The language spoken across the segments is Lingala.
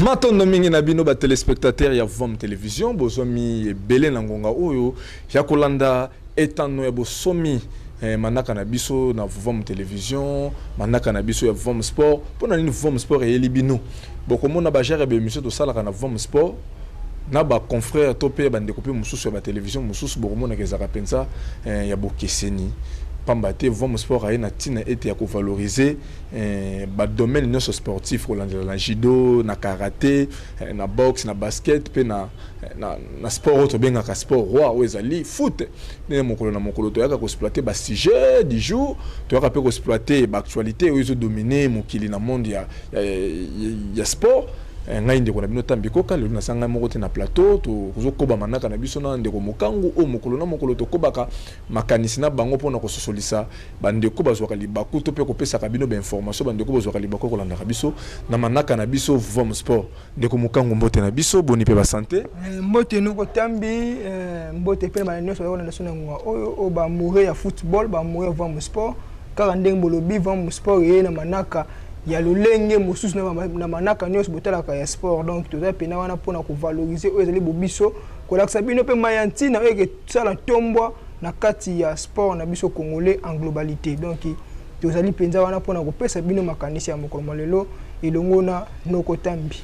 Matondo mingi na bino ba téléspectateurs ya Vom Télévision. Bozwami ebele na ngonga oyo ya kolanda etano ya bosomi, manaka na biso na Vom Télévision, manaka na biso ya Vom Sport. Mpona nini Vom Sport eyeli bino? Bokomona bagenre ya baémission tosalaka na Vom Sport na baconfrère to mpe bandeko mpe mosusu ya batelevizio mosusu, bokomonaka ezalaka mpenza ya bokeseni, pamba te Vom Sport aye na ntina ete ya kovaloriser badomaine nyonso sportif, kolandela na judo, na karaté, na boxe, na basket mpe na sport oyo tobengaka sport roi, oyo ezali foot. Ndenge mokolo na mokolo toyaka koexploiter basujet du jour, toyaka mpe koexploiter baactualité oyo ezodomine mokili na monde ya sport. Ngai ndeko na bino Tambi Koka, lelo nasa ngai moko te na plateau. Tozokoba manaka na biso na ndeko Mokangu, oyo mokolo na mokolo tokobaka makanisi na bango mpona kososolisa bandeko bazwaka libaku to mpe kopesaka bino bainformation. Bandeko bazwaka libaku kolandaka biso na manaka na biso Vom Sport. Ndeko Mokangu, mbote na biso, boni mpe basanté? Mbote noko Tambi, mbote mpe na bana nyonso bakolanda biso na ngonga oyo, oyo baamoureux ya football, baamoureux ya Vom Sport. Kaka ndenge bolobi, Vom Sport eye na manaka ya lolenge mosusu na manaka nyonso botalaka ya sport. Donc toza pena wana mpona kovaloriser oyo ezali bobiso, kolakisa bino mpe mai ya ntina oyo ekesala ntombwa na kati ya sport na biso congolais en globalité. Donc tozali mpenza wana mpona kopesa bino makanisi ya mokolo mwa lelo elongo na noko Tambi.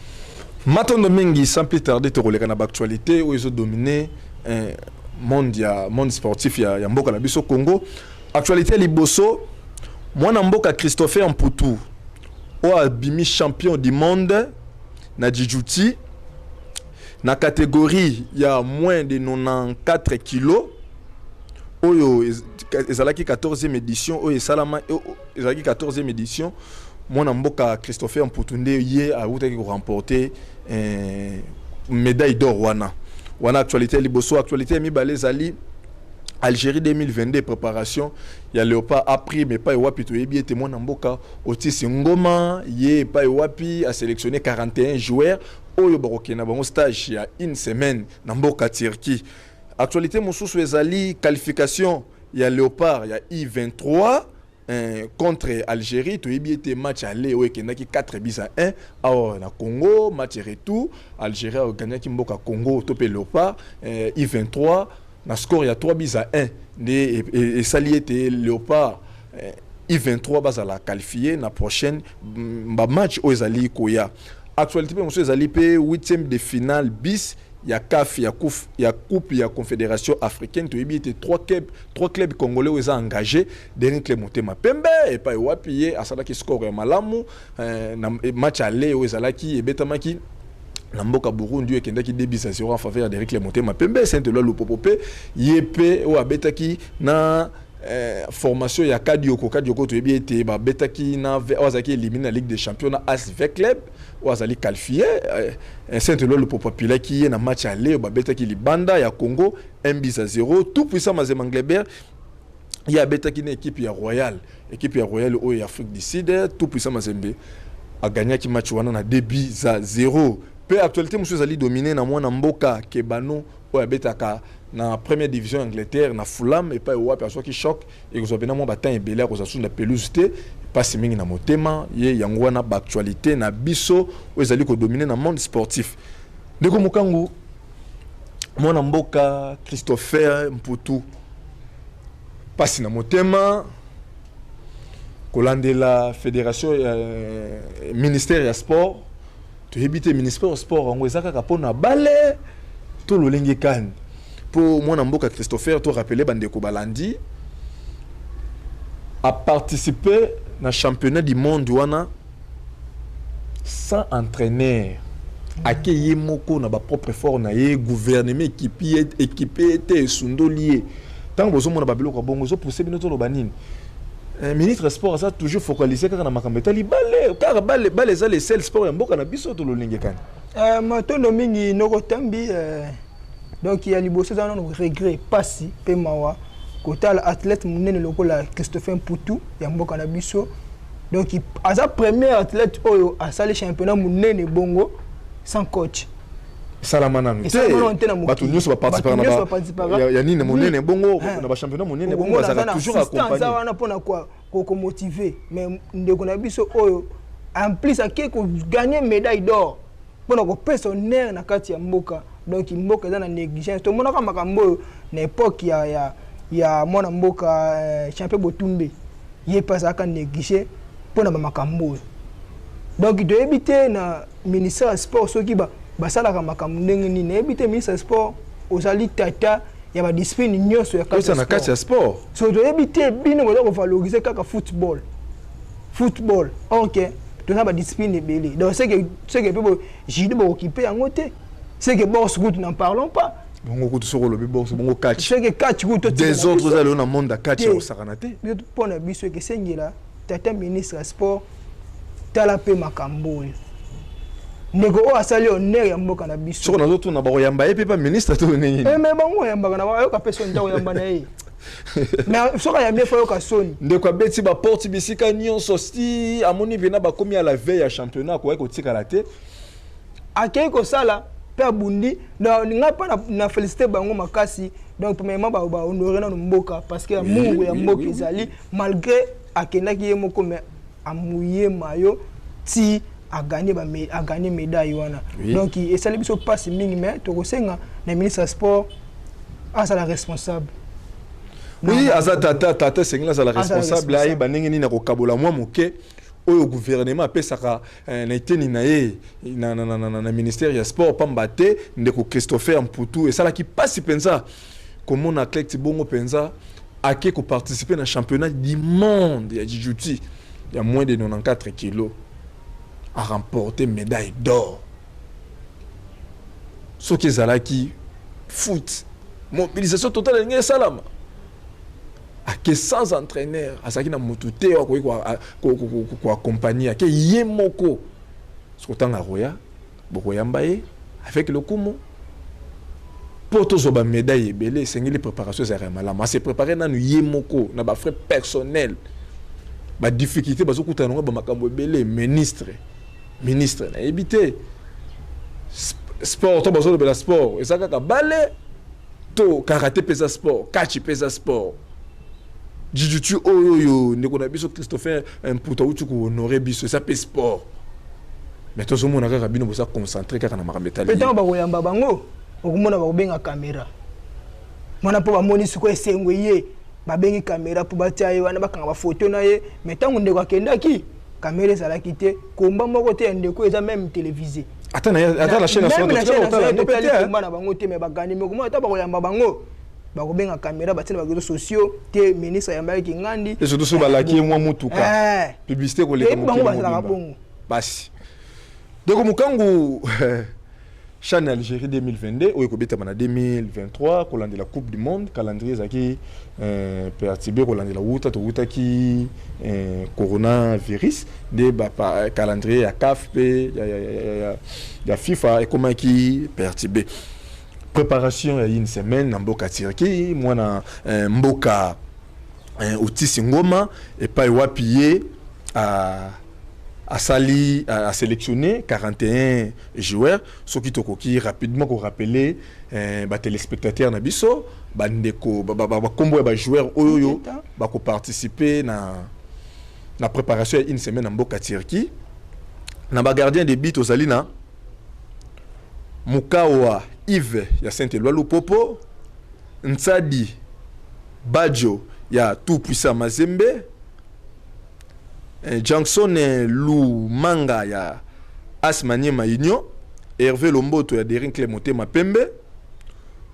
Matondo mingi. Sans plus tarder, tokoleka na baactualité oyo ezodomine monde ya monde sportif ya mboka na biso Congo. Actualité ya liboso, mwana mboka Christopher Mputu, oyo abimi champion du monde na jiu-jitsu na catégorie ya moins de 94 kilos, oyo ezalaki 14e édition, oyo esalama, ezalaki 14e édition. Mwana mboka Christopher Mputu nde ye awutaki koremporter médaille d'or wana. Wana actualité ya liboso. Actualité ya mibale ezali Algérie 2022, préparation ya Léopard A prime, epai wapi toyebi ete mwana mboka Otisi Ngoma ye epai wapi asélectionné 41 joueurs oyo bakokende na bango stage ya une semaine na mboka Turquie. Actualité mosusu ezali qualification ya Léopard ya U23 contre Algérie. Toyebi ete match aller oyo ekendaki 4 buts à 1 awa na Congo. Match retour, Algérie agagnaki mboka Congo to mpe Léopard U23 na score ya 3 buts à 1. Nde esali ete Léopard U23 bazala qualifié na prochaine bamatch oyo ezali koya. Actualité mpe mosusu ezali mpe huitième de finale bis ya CAF, ya coupe ya Confédération africaine. Toyebi ete trois clubs congolais oyo eza engagé: Daring Club Motema Pembe, epai wapi ye asalaki score ya malamu na match aller oyo ezalaki ebetamaki na mboka Burundi, oyo ekendaki 2 buts à 0 en faveur ya Daring Club Motema Pembe. Saint Eloi Lupopo mpe ye mpe oyo abetaki na formation ya Kadioko. Kadioko, toyebi ete babetaki na oyo azalaki éliminé na Ligue des champions na AS V Club oyo azali qualifié. Saint Eloi Lupopo apilaki ye na match aller oyo babetaki libanda ya Congo, 1 but à 0. Tout Puissant Mazembe Englebert ye abetaki na équipe ya Royal, équipe ya Royal oyo ya Afrique du Sud. Tout Puissant Mazembe agagnaki match wana na 2 buts à 0. Mpe actualité mosusu ezali dominé na mwana mboka Kebano, oyo abetaka na première division ya Angleterre na Fulham, epai wapi azwaki choc, ekozwa mpena mwa batemps ebele akozwa susu na pelouse te. Mpasi mingi na motema ye. Yango wana baactualité na biso oyo ezali kodomine na monde sportif. Ndeko Mokangu, mwana mboka Christopher Mputu, mpasi na motema kolandela fédération ya ministère ya sport. Toyebi te ministère ya sport yango eza kaka mpona bale to lolenge kani, mpo mwana mboka Christopher, to rappeler bandeko balandi, aparticiper na championnat du monde wana sans entraîneur, ake ye moko na bapropre effort na ye. Gouvernement équipe ye te, esundoli ye. Ntango bozomona babiloko ya bongo, ezopousse bino toloba nini? Ministre sport aza toujours focalisé kaka na makambo etali bale, kaka bale. Bale eza le seul sport ya mboka na biso to lolenge kani? Matondo mingi noko Tambi. Donc ya liboso eza nano regret, pasi mpe mawa kotala athlète monene lokola Christopher Mputu ya mboka na biso. Donc aza premier athlète oyo asali championnat monene bongo sans coach. Esalama nanu te. Bato nyonso baparticipaka ya nini monene bongo na bachampionnat monene bongo bazalaka toujours accompagné wana mpona komotiver. Mais ndeko na biso oyo, en plus ake kogagner médaille d'or. Mpona kopesa honneur na kati ya mboka. Donc mboka eza na négligence. Tomonaka makambo oyo na époque ya mwana mboka Champion Botumbe. Ye mpe azalaka négligé mpona bamakambo oyo. Donc toyebi te na ministère ya sport soki basalaka makambo ndenge nini. Nayebi te, ministre ya sport ozali tata ya badiscipline nyonso ya na kati ya sport. So toyebi te, bino boza kovaloriser kaka football, football, ok, toza badiscipline ebele. Donc c'est que mpe judo bokokipe yango te, c'est que boxe kutu, n'en parlons pas. Bongo kutu soki olobi boxe, bongo catch. C'est que catch kutu. Désordre eza lelo na monde ya catch ya kosakana te. Mpo na biso, ekesengela tata ministre ya sport, tala mpe makambo oyo ndeko oyo asali honneur ya mboka na biso. Soki nazotuna, bakoyamba ye mpe pa ministre to ndenge? Mais bango oyambaka na ayoka mpe soni ntango oyamba na ye, mais soki ayambi, efo ayoka soni. Ndeko abeti baporte bisika nyonso, si amoni mpena bakomi à la veille ya championnat, akoki kotikala te. Akei kosala mpe abundi. Ngai mpe na félicité bango makasi. Donc premièrement, bahonorer nano mboka, parce que amour ya mboka ezali. Malgré akendaki ye moko, mais amouiller maillot ti agagné médaille wana. Donc esali biso mpasi mingi, mais tokosenga na ministre ya sport azala responsable. Oui, aza tata, tata esengeli azala responsable, ayeba ndenge nini akokabola mwa moke oyo gouvernement apesaka na eteni na ye na ministère ya sport. Pamba te ndeko Christopher Mputu, esalaki mpasi mpenza komona athlète bongo mpenza ake koparticiper na championnat du monde ya jiu-jitsu ya moins de 94 kilos, a remporté médaille d'or. Soki ezalaki foot, mobilisation totale elingi esalama. Ake sans entraîneur, azalaki na motu te oyo akoki koaccompagner, ake ye moko. Soki otanga roya, bokoyamba ye avec lokumu. Mpo tozwa bamédaille ebele, esengeli préparation ezalaka ya malamu. Ase préparé nanu ye moko na bafrais personnel. Badifficulté bazokutana nango, bamakambo ebele. Ministre, nayebi te, sport to bazolobela sport eza kaka bale to karaté mpe eza sport, catch mpe eza sport, jiu-jitsu oyo oyo ndeko na biso Christopher Mputa auti kohonorer biso eza mpe sport. Mais tozomona kaka bino boza concentré kaka na makambo etali. Mpe ntango bakoyamba bango, okomona bakobenga caméra mwana mpo bamoni sikoyo esengo ye, babengi caméra mpo batia ye wana, bakanga bafoto na ye. Mais ntango ndeko akendaki, caméra ezalaki te, komba moko te ya ndeko eza même télévisé. Ata na chaîne nationale komba na bango te, mais bagandi. Mais komona ata bakoyamba bango, bakobenga caméra, batia na baréseaux sociaux te, ministre ayambaki ngandi. Et surtout so balaki ye mwa mutuka, publicité koleka. Bango bazalaka bongo. Basi ndeko Mokangu, CHAN Algérie 2022 oyo ekobetama na 2023 kolandela Coupe du monde, calendrier ezalaki perturbé kolandela wuta towutaki coronavirus, nde calendrier ya CAF mpe ya FIFA ekomaki perturbé. Préparation ya une semaine na mboka Turquie, mwana mboka Otis Ngoma, epai wapi ye asali a sélectionné 41 joueurs. Soki tokoki rapidement korappeler batéléspectateur na biso, bandeko, bakombo ya bajoueur oyo oyo bakoparticiper na préparation ya une semaine na mboka Turquie. Na bagardien de but, tozali na Mukawa Yves ya Saint Eloi Lupopo, Ntsadi Bajo ya Tout Puissant Mazembe, Jackson Lumanga ya AS Maniema Union, Hervé Lomboto ya Daring Club Motema Pembe,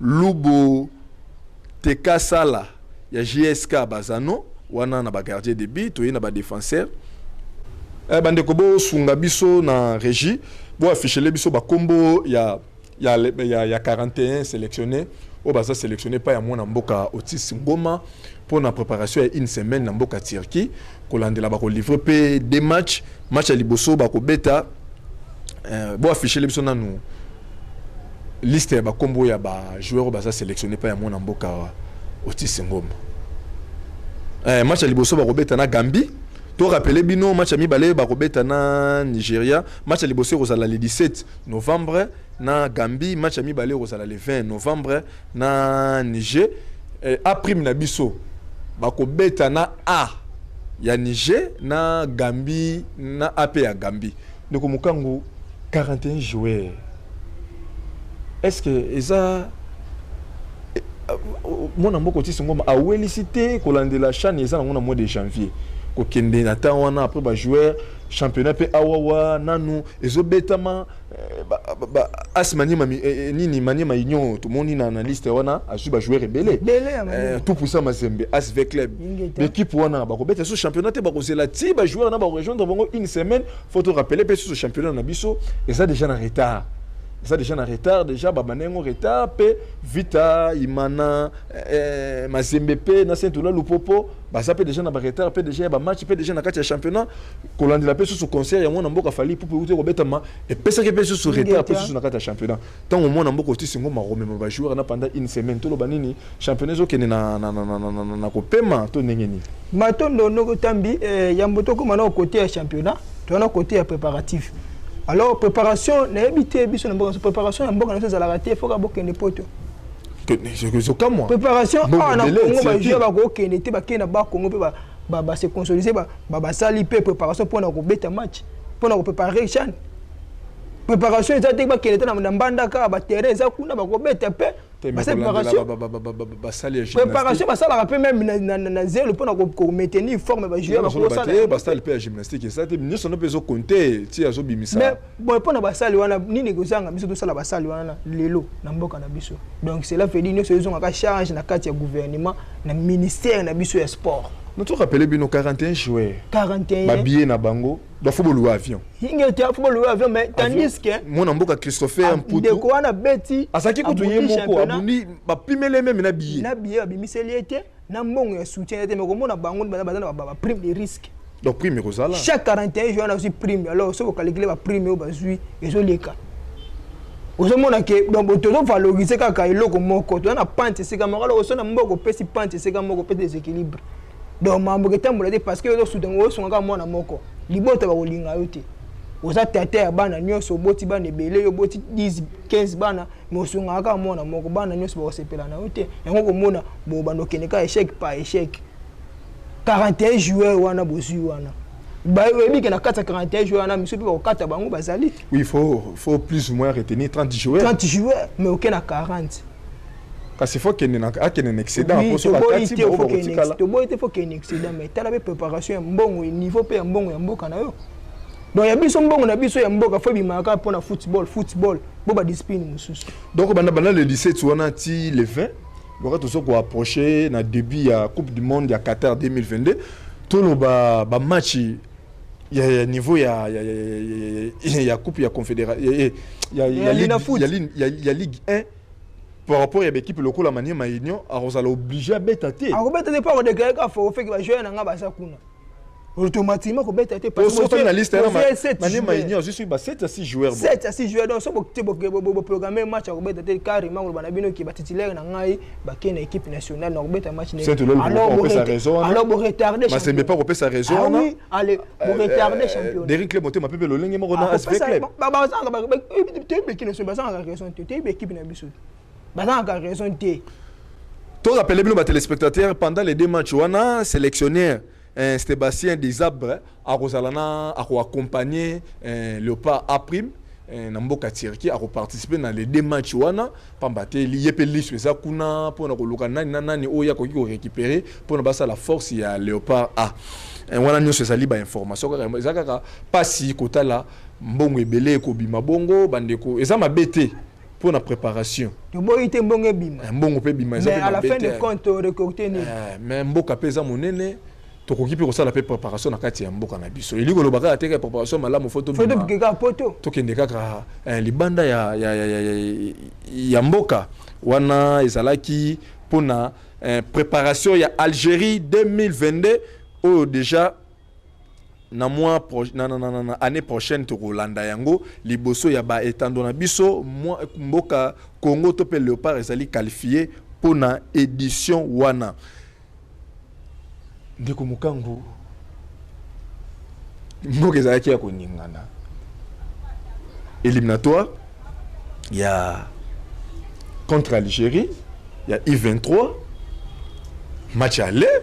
Lubo Tekasala ya JSK Bazano. Wana na bagardien de but. Toye na badéfenseur. Bandeko, bosunga biso na régie, boaffichele biso bakombo ya 41 sélectionné oyo baza sélectionné pa ya mwana mboka Otis Ngoma mpo na préparation ya une semaine na mboka Turquie. Kolandela, bakolivrer mpe deux match. Match ya liboso bakobeta, boaffichele biso nanu liste ya bakombo ya bajoueur oyo baza sélectionné pa ya mwana mboka Otis Ngoma. Match ya liboso bakobeta na Gambie. To rappeler bino, match ya mibale bakobeta na Nigeria. Match ya liboso ekozala le 17 novembre na Gambie, match ya mibale ekozala le 20 novembre na Niger. A prime na biso bakobeta na A ya Niger, na Gambie, na A pe ya Gambie. Ndeko Mokangu, 41 joueurs, est ce que eza mwana mboka Otis Ngoma awelisi te kolandela CHAN eza nango na mois de janvier, kokende na temps wana après bajoueur, championnat mpe awawa nanu ezobetama, AS Maniema nini, Maniema Union, tomoni na liste wana azwi bajoueur ebele. Tout Puissant Mazembe, AS V Club, l'équipe wana bakobeta so championnat te, bakozela ti bajoueur na bakorejoindre bango une semaine. Faut to rappeler mpe susu, championnat na biso eza déjà na retard, eza déjà na retard, déjà babanda yango retard mpe. Vita, Imana, Mazembe mpe na Saint-Eloi Lupopo baza mpe déjà na baretard mpe déjà ya bamatch mpe déjà na kati ya championnat. Kolandela mpe susu concert ya mwana mboka Fally Ipupa euti kobetama, epesaki mpe susu retard mpe susu na kati ya championnat. Ntango mwana mboka Otis Ngoma komema bajoueur na pendant une semaine, toloba nini? Championnat ezokende na kopema to ndenge nini? Matondo ndoko tambi. Yambo tokóma na côté ya championnat, toza na côté ya préparatif. Alors préparation, nayebi te, biso na mboka, préparation ya mboka na biso ezalaka te. Foka bokende poto. Ozokamwa. Préparation awa na Congo, bajoueur bakokende te, bakende na Bakongo mpe base consolider, basali mpe préparation mpona kobeta match, mpona kopréparer CHAN. Préparation eza te, bakende te na Mbandaka, baterrain eza kuna, bakobeta mpe. Préparation basalaka mpe même na zelo mpona komaintenir forme bajoueur. Basali mpe ya gymnastique eza te, nyonso no mpe ezokonte ti azobimisa. Mais bon, mpona basali wana nini kozanga biso tosala basali wana lelo na mboka na biso? Donc cela veut dire nyonso ezongaka charge na kati ya gouvernement, na ministère na biso ya sport. Nous rappeler bino 41 joueurs. 41. Babillet na bango, donc faut bolouer avion. Ingete, faut bolouer avion, mais tandis que mwana mboka Christopher Mputu, ndeko wana beti. Azalaki kutu ye moko, abundi, bapimele même na billet. Na billet babimiseli ye te, na mbongo ya soutien te, mais komona bango baza na baprime de risque. Donc prime ekozala. Chaque 41 joueurs nazwi prime. Alors soki okalculer baprime oyo bazwi, ezoleka. Ozomona ke donc tozovaloriser kaka eloko moko, toza na pente esika moko. Alors oso na mboka opesi pente esika moko, opesi déséquilibre. Donc mambo etambola te, parce que ozosutenga, osonga kaka mwana moko, libota bakolinga yo te. Oza tata ya bana nyonso, oboti bana ebele, yo oboti 10, 15 bana, mais osungaka kaka mwana moko, bana nyonso bakosepela na yo te. Yango komona bobanda okende kaka échec par échec. 41 joueur wana bozwi wana, bayebi ke na kati ya 41 joueur wana, miso mpe bakokata bango bazali. Oui, il faut plus ou moins retenir 30 joueurs. 30 joueurs, mais oke na 40. Kasi faut akende na, akende na excédent po so bakati bango bakotikala. Toboyi te, faut kende excédent, mais tala mpe préparation ya mbongo, niveau mpe ya mbongo ya mboka na yo. Donc ya biso, mbongo na biso ya mboka faut ebimaka kaka mpona football, football bo badiscipline mosusu. Donc banda le 17 wana ti le 20, loka tozo koapproche na début ya Coupe du monde ya Qatar 2022, toloba bamatch ya niveau ya coupe ya confédération ya Ligue 1 par rapport ya baéquipe lokola Maniema Union, akozala obligé abeta te. Akobeta te mpo akodéclarer kaka forfait ke bajoueur na nga baza kuna, automatiquement kobeta te. Soki na liste Maniema Union azwi soki ba 7 à 6 joueurs. 7 à 6 joueurs. Donc so boprogramme match, akobeta te carrément. Koloba na bino ke batitulaire na ngai bakei na équipe nationale, na kobeta match. Alors boretarde. Masembe pa kopesa raison wana. Allez, boretarde championnat. Derrick Club Motema Pepe, lolenge moko na ASV Club. Bazangaka, toyebi équipe na biso, bazangaka raison te. Toyebi équipe na biso, bazangaka raison te. To rappeler bino batéléspectateur, pendant les deux matchs wana, sélectionnaire Sébastien Desabre akozala na akoaccompagner Léopard A prime na mboka Turquie, akoparticiper na les deux matchs wana, pamba te ye mpe liso eza kuna mpona koluka nani na nani oyo akoki korécupérer mpona basala force ya Léopard A. Wana nyonso ezali bainformation kaka. Eza kaka mpasi kotala mbongo ebele ekobima bongo. Bandeko, eza mabe te mpona préparation. Toboyi te mbongo ebima. Mbongo mpe ebima. Eza. Mais à la fin de compte, récolte nini? Mais mboka mpe eza monene, tokoki mpe kosala mpe préparation na kati ya mboka na biso. Elingi koloba kaka te préparation malamu faut tokende kaka libanda ya mboka. Wana ezalaki mpona préparation ya Algérie 2022 oyo déjà na mois na année prochaine tokolanda yango. Liboso ya baetando na biso mboka Congo to mpe Léopard ezali qualifié mpona édition wana. Ndeko Mokangu, mboka ezalaki ya koningana, éliminatoire ya contre Algérie ya U23, match aller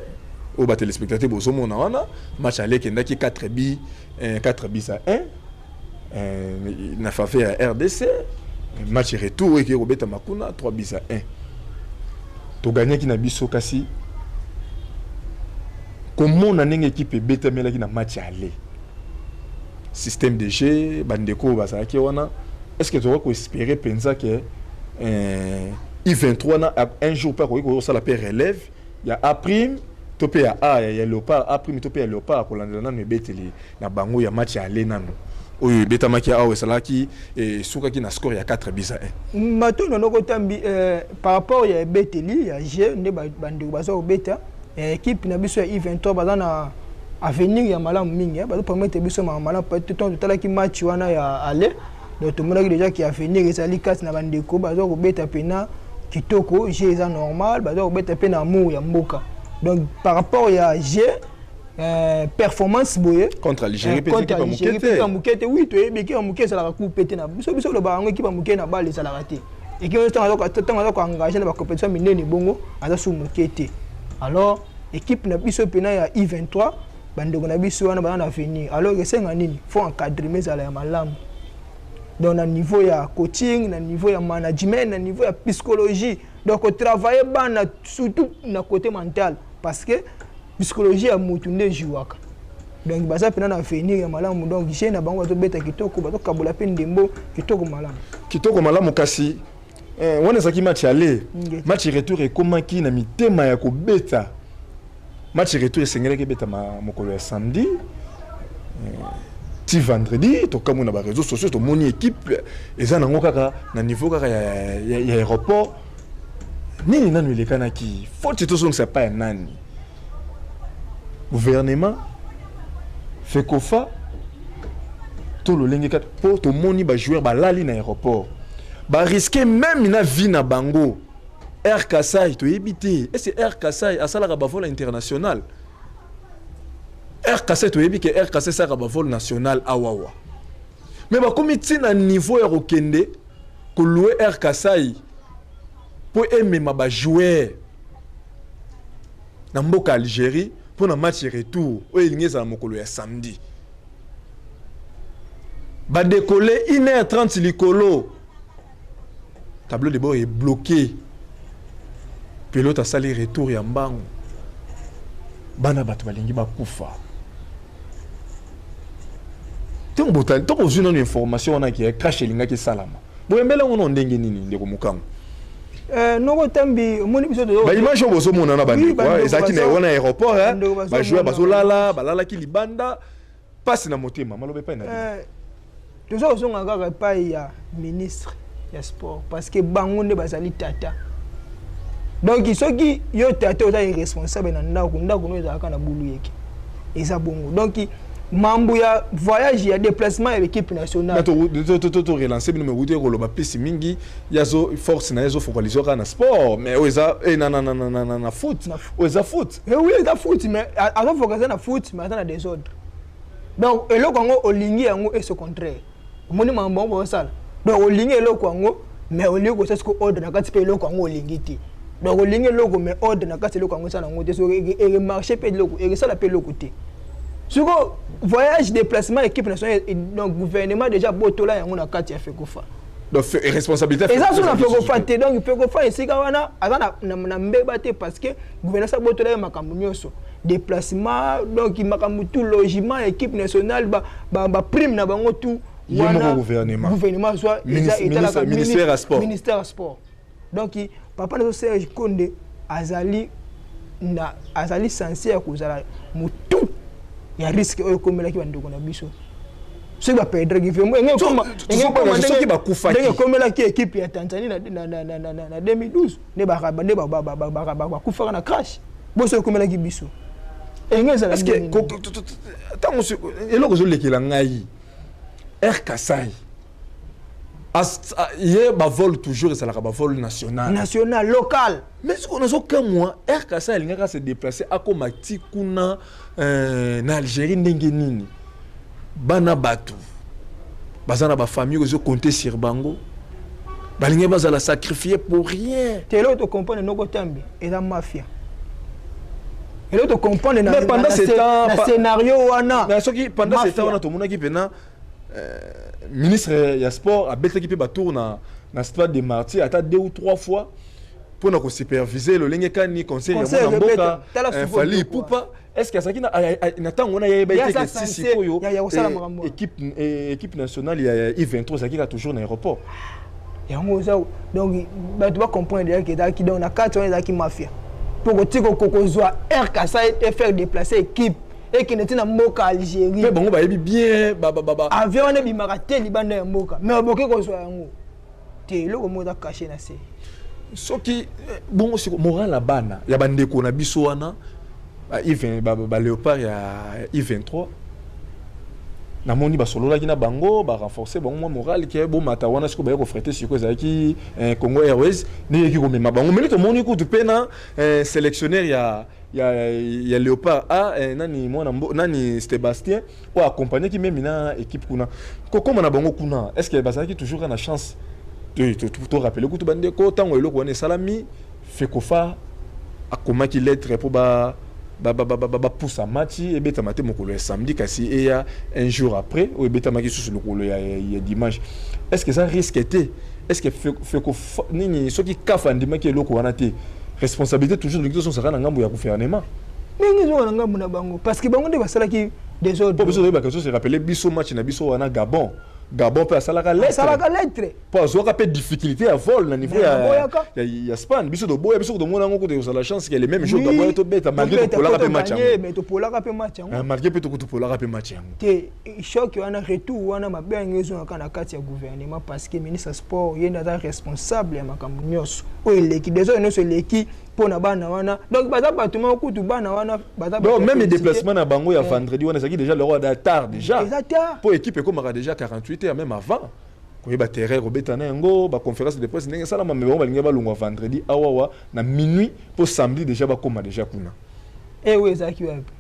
oyo batéléspectateur bozomona wana. Match aller ekendaki 4 buts 4 buts à 1. Na faveur ya RDC. Match retour oyo ekei kobetama kuna 3 buts à 1, togagnaki na biso. Kasi komona ndenge équipe ebetamelaki na match aller, système de jeu, bandeko oyo bazalaki wana, est ce que tokoki koespérer mpenza ke U23 wana un jour mpe akoki kosala mpe relève ya A prime to mpe ya A ya Léopard, A prime to mpe ya Léopard, akolandela nano ebeteli na bango ya match ya aller nano oyo ebetamaki awa, esalaki, esukaki na score ya 4 buts à 1? Matondo, noko Tambi. Par rapport ya ebeteli ya jeu nde bandeko baza kobeta, équipe na biso ya U23 baza na avenir ya malamu mingi, bazopermettre biso malamu. Ntango totalaki match wana ya aller, donc tomonaki déjà ki avenir ezali kati na bandeko. Baza kobeta mpenza kitoko, jeu eza normal, baza kobeta mpe na amour ya mboka. Donc par rapport ya jeu, performance boye contre Algérie, mpe contre Algérie mpe ya moke te. Oui, toyebi équipe ya moke ezalaka coupe te. Na biso olobaka yango, équipe ya moke na bale ezalaka te. Équipe ntango aza koengage na bacompétition minene bongo, aza su moke te. Alors équipe na biso mpenza ya U23, bandeko na biso wana baza na avenir. Alors esenga nini? Faut encadrement ezala ya malamu, donc na niveau ya coaching, na niveau ya management, na niveau ya psychologie. Donc kotravailler bana surtout na côté mental, parce que psychologie ya motu nde ejouaka. Donc baza mpenza na avenir ya malamu. Donc jeu na bango, bazobeta kitoko, bazokabola mpe ndembo kitoko malamu. Kitoko malamu. Kasi wana ezalaki match aller. Match retour ekomaki na mitema ya kobeta. Match retour esengelaki ebetama mokolo ya samedi ti vendredi. Tokamwi na baréseaux sociaux, tomoni équipe eza nango kaka na niveau kaka ya aéroport. Nini nanu elekanaki? Faute tozongisa pa ya nani? Gouvernement, FECOFA to lolenge kaka? Mpo tomoni bajoueur balali na aéroport, barisque même na vie na bango. Air Kasai, toyebi te ese Air Kasai asalaka bavol international. Air Kasai, toyebi ke Air Kasai esalaka bavol national awawa, mais bakomi ntina niveau ya kokende kolouer Air Kasai mpo emema bajoueur na mboka Algérie mpo na match retour oyo elingi ezala mokolo ya samedi. Badécoller 1h30 likolo, tableau de bord est bloqué, pilote asali retour ya mbangu, bana bato balingi bakufa. Ntango botali, ntango ozwi nano information wana ke crash elingaki esalama, boyembeli yango no ndenge nini, ndeko Mokango? Noko Tambi, omoni biso baimage oyo bozomona na bandeko ezalaki na wana aéroport, bajoueur bazolala, balalaki libanda. Mpasi na motema. Maloba epai na bino? Toza kozonga kaka epai ya ministre ya sport, parce que bango nde bazali tata. Donc soki yo tata oza irresponsable na ndako, ndako no ezalaka na bulu yeke eza bongo. Donc mambo ya voyage, ya déplacement ya équipe nationale, to relance bino. Mewuti koloba mpesi mingi yazo force na ye ezofocaliser kaka na sport, mais oyo eza na foot, oyo eza foot. Oui, eza foot, mais azofocaliser na foot, mais aza na désordre. Donc eloko yango olingi yango et ce contraire. Omoni makambo yango bozosala. Donc olingi eloko yango, mais olingi kosala siko ordre na kati mpe eloko yango olingi te. Donc olingi eloko, mais ordre na kati eloko yango esala yango te. So eremarche mpe eloko ekesala mpe eloko te. Siko voyage, déplacement équipe nationale, donc gouvernement déjà botola yango na kati ya FECOFA. Donc responsabilité eza so na FECOFA te. Donc FECOFA esika wana aza na mbeba te, parce que gouvernement sa botola ye makambo nyonso, déplacement, donc makambo tout, logement, équipe nationale, baprime na bango tout. Wana gouvernement. Gouvernement soit etalaka ministère ya sport. Ministère ya sport. Donc papa nazo Serge Konde azali na azali censé ya kozala motu ya risque oyo ekomelaki bandeko na biso. Soki baperdraki soki bakufaki. Ndenge ekomelaki équipe ya Tanzanie na 2012, nde bakufaka na crash boso, ekomelaki biso, enge ezala. Ntango eloko ezolekela ngai, Air Kasai ye bavol toujours ezalaka bavol national. National, local. Mais soki nazokamwa, Air Kasai alingaka se déplacer, akoma ti kuna na Algérie ndenge nini? Bana bato baza na bafamille oyo ezocompter sur bango, balingi bazala sacrifié pour rien. Te, eloko tocomprendre, noko Tambi, eza mafia. Eloko tocomprendre na scénario wana. Soki pendant ce temps wana tomonaki mpena Ministre ya sport abetaki mpe batour na stade de Martyr ata deux ou trois fois mpona kosupervise lolenge kani concert ya mwana mboka Fally Ipupa. Est ce que azalaki na ntango wana yayeba ete ke si sikoyo équipe nationale ya U23 ezalaki kaka toujours na aéroport? Yango oza, donc bato bacomprendre déjà ke ezalaki, donc na kati wana ezalaki mafia, mpo kotika kozwa Air Kasai e faire déplacer équipe ekende ti na mboka Algérie. Mpe bango bayebi bien. Avion wana ebimaka te libanda ya mboka, mais oboki kozwa yango te. Eloko moko eza caché na se. Soki bongo siko moral ya bana ya bandeko na biso wana baléopard ya U23, namoni basololaki na bango, barenforce bango mwa moral ke bomata wana. Sikoyo baye kofréter, sikoyo ezalaki Congo Airways nde eyeki komema bango. Meli tomoni kutu mpe na sélectionnaire ya Léopard A, nani, mwana nani, Sébastien, oyo accompagnaki memi na équipe kuna. Kokóma na bango kuna, est ce que bazalaki toujours na chance? To rappeler kutu bandeko, ntango eloko wana esalami, FECOFA akomaki lettre mpo bapusa match ebetama te mokolo ya samedi, kasi eya un jour après, oyo ebetamaki susu lokolo ya dimanche. Est ce que eza risque te? Est ce que FECOFA nini, soki CAF andimaki eloko wana te, responsabilité toujours tolingi tosonsaka na ngambo ya gouvernement? Ndenge ezonga na ngambo na bango, parce que bango nde basalaki désordre. Mpo biso toyebaka, so se rappeler biso match na biso wana Gabon, Gabon mpe asalaka lettre. Asalaka lettre. Mpo azwaka mpe difficulté ya vol na niveau ya Spain. Biso toboya, biso tomona yango kutu kozala chance ke le même jour Gabon tobeta, malgré topolaka mpe match yango. Mais topolaka mpe match yango. Malgré mpe topolaka mpe match yango. Te, choc wana, retour wana mabe yango ezongaka na kati ya gouvernement, parce que ministre ya sport, ye nde aza responsable ya makambo nyonso oyo eleki, désordre nyonso eleki mpo na bana wana. Donc baza bato moko kutu, bana wana baza. Donc même déplacement na bango ya vendredi wana ezalaki déjà le roi tard déjà. Eza tard. Mpo équipe ekomaka déjà 48 heures même avant, koyeba terrain kobeta na yango, baconférence de presse ndenge esalama. Me bango balingi balongwa vendredi awawa na minuit mpo samedi déjà bakóma déjà kuna. Ewe ezalaki wapi?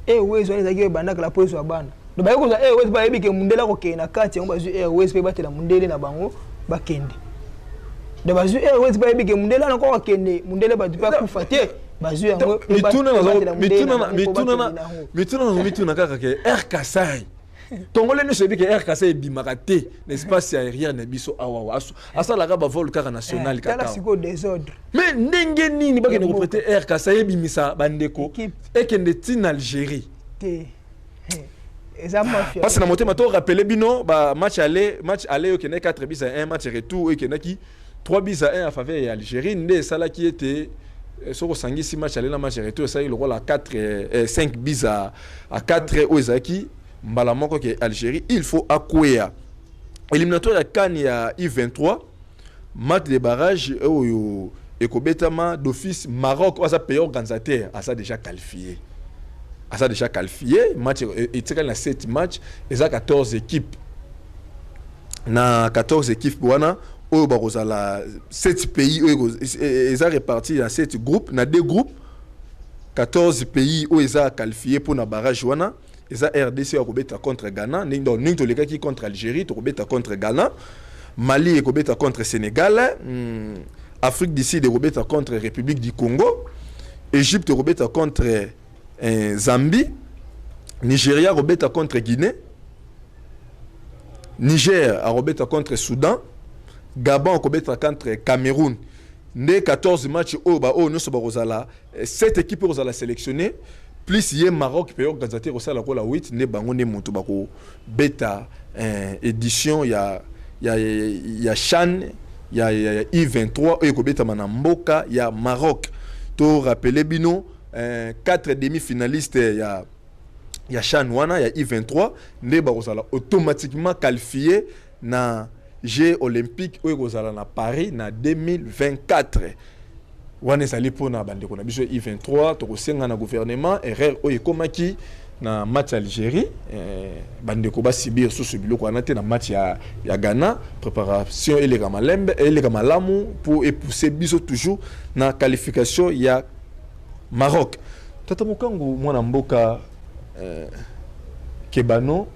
Airways wana ezalaki oyo ebandakala mpo ezwa bana. Donc baye kozwa Airways, bayebi ke mundele akokende na kati yango. Bazwi Airways mpe batela mundele na bango bakende. Donc bazwi Airways, bayebi ke mundele wana koko akende, mundele bato mpe akufa te, bazwi yango. Mituna nazo mituna kaka ke Air Kasai, Congolais nyonso yebi ke Air Kasai ebimaka te na espace aérien na biso awawa, asalaka bavol kaka national. Kaka sikoyo désordre. Mais ndenge nini bakende koprêter Air Kasai ebimisa bandeko ekende ntina Algérie? Te, eza mafia. Parce na motema, to rappeler bino ba match aller, match aller oyo ekendaki 4 buts à 1, match retour oyo ekendaki 3 buts à 1 en faveur ya Algérie. Nde esalaki ete soki osangisi match aller na match retour, esalaki lokola 4 5 buts à 4, oyo ezalaki mbala moko ke Algérie il faut akweya. Éliminatoire ya CAN ya U23, match de barrage oyo ekobetama d'office, Maroc oyo aza pays organisateur aza déjà qualifié, aza déjà qualifié. Match etikali na 7 match, eza 14 équipes. Na 14 équipes wana oyo bakozala 7 pays oyo eza réparti na 7 groupes, na 2 groupes. 14 pays oyo eza qualifié mpona barrage wana eza RDC oyo akobeta contre Ghana. Donc ndenge tolekaki contre Algérie, tokobeta contre Ghana. Mali ekobeta contre Sénégal, Afrique du Sud ekobeta contre République du Congo, Égypte ekobeta contre Zambie, Nigeria akobeta contre Guinée, Niger akobeta contre Soudan, Gabon akobeta contre Cameroun. Nde 14 match oyo baoyo nyonso bakozala 7 équipe oyo kozala sélectionné, plus ye Maroc pays organisateur kosala lokola 8. Nde bango nde moto bakobeta édition ya CHAN ya U23 oyo ekobetama na mboka ya Maroc. To rappeler bino, 4 demi-finaliste ya CHAN wana ya U23 nde bakozala automatiquement qualifié na Jeux olympique oyo ekozala na Paris na 2024. Wana ezali mpona bandeko na biso U23. Tokosenga na gouvernement, erreur oyo ekomaki na match ya Algérie, bandeko basubir susu biloko wana te na match ya Ghana. Préparation eleka malembe, eleka malamu mpo epousse biso toujours na qualification ya Maroc. Tata Mokangu, mwana mboka Kebano,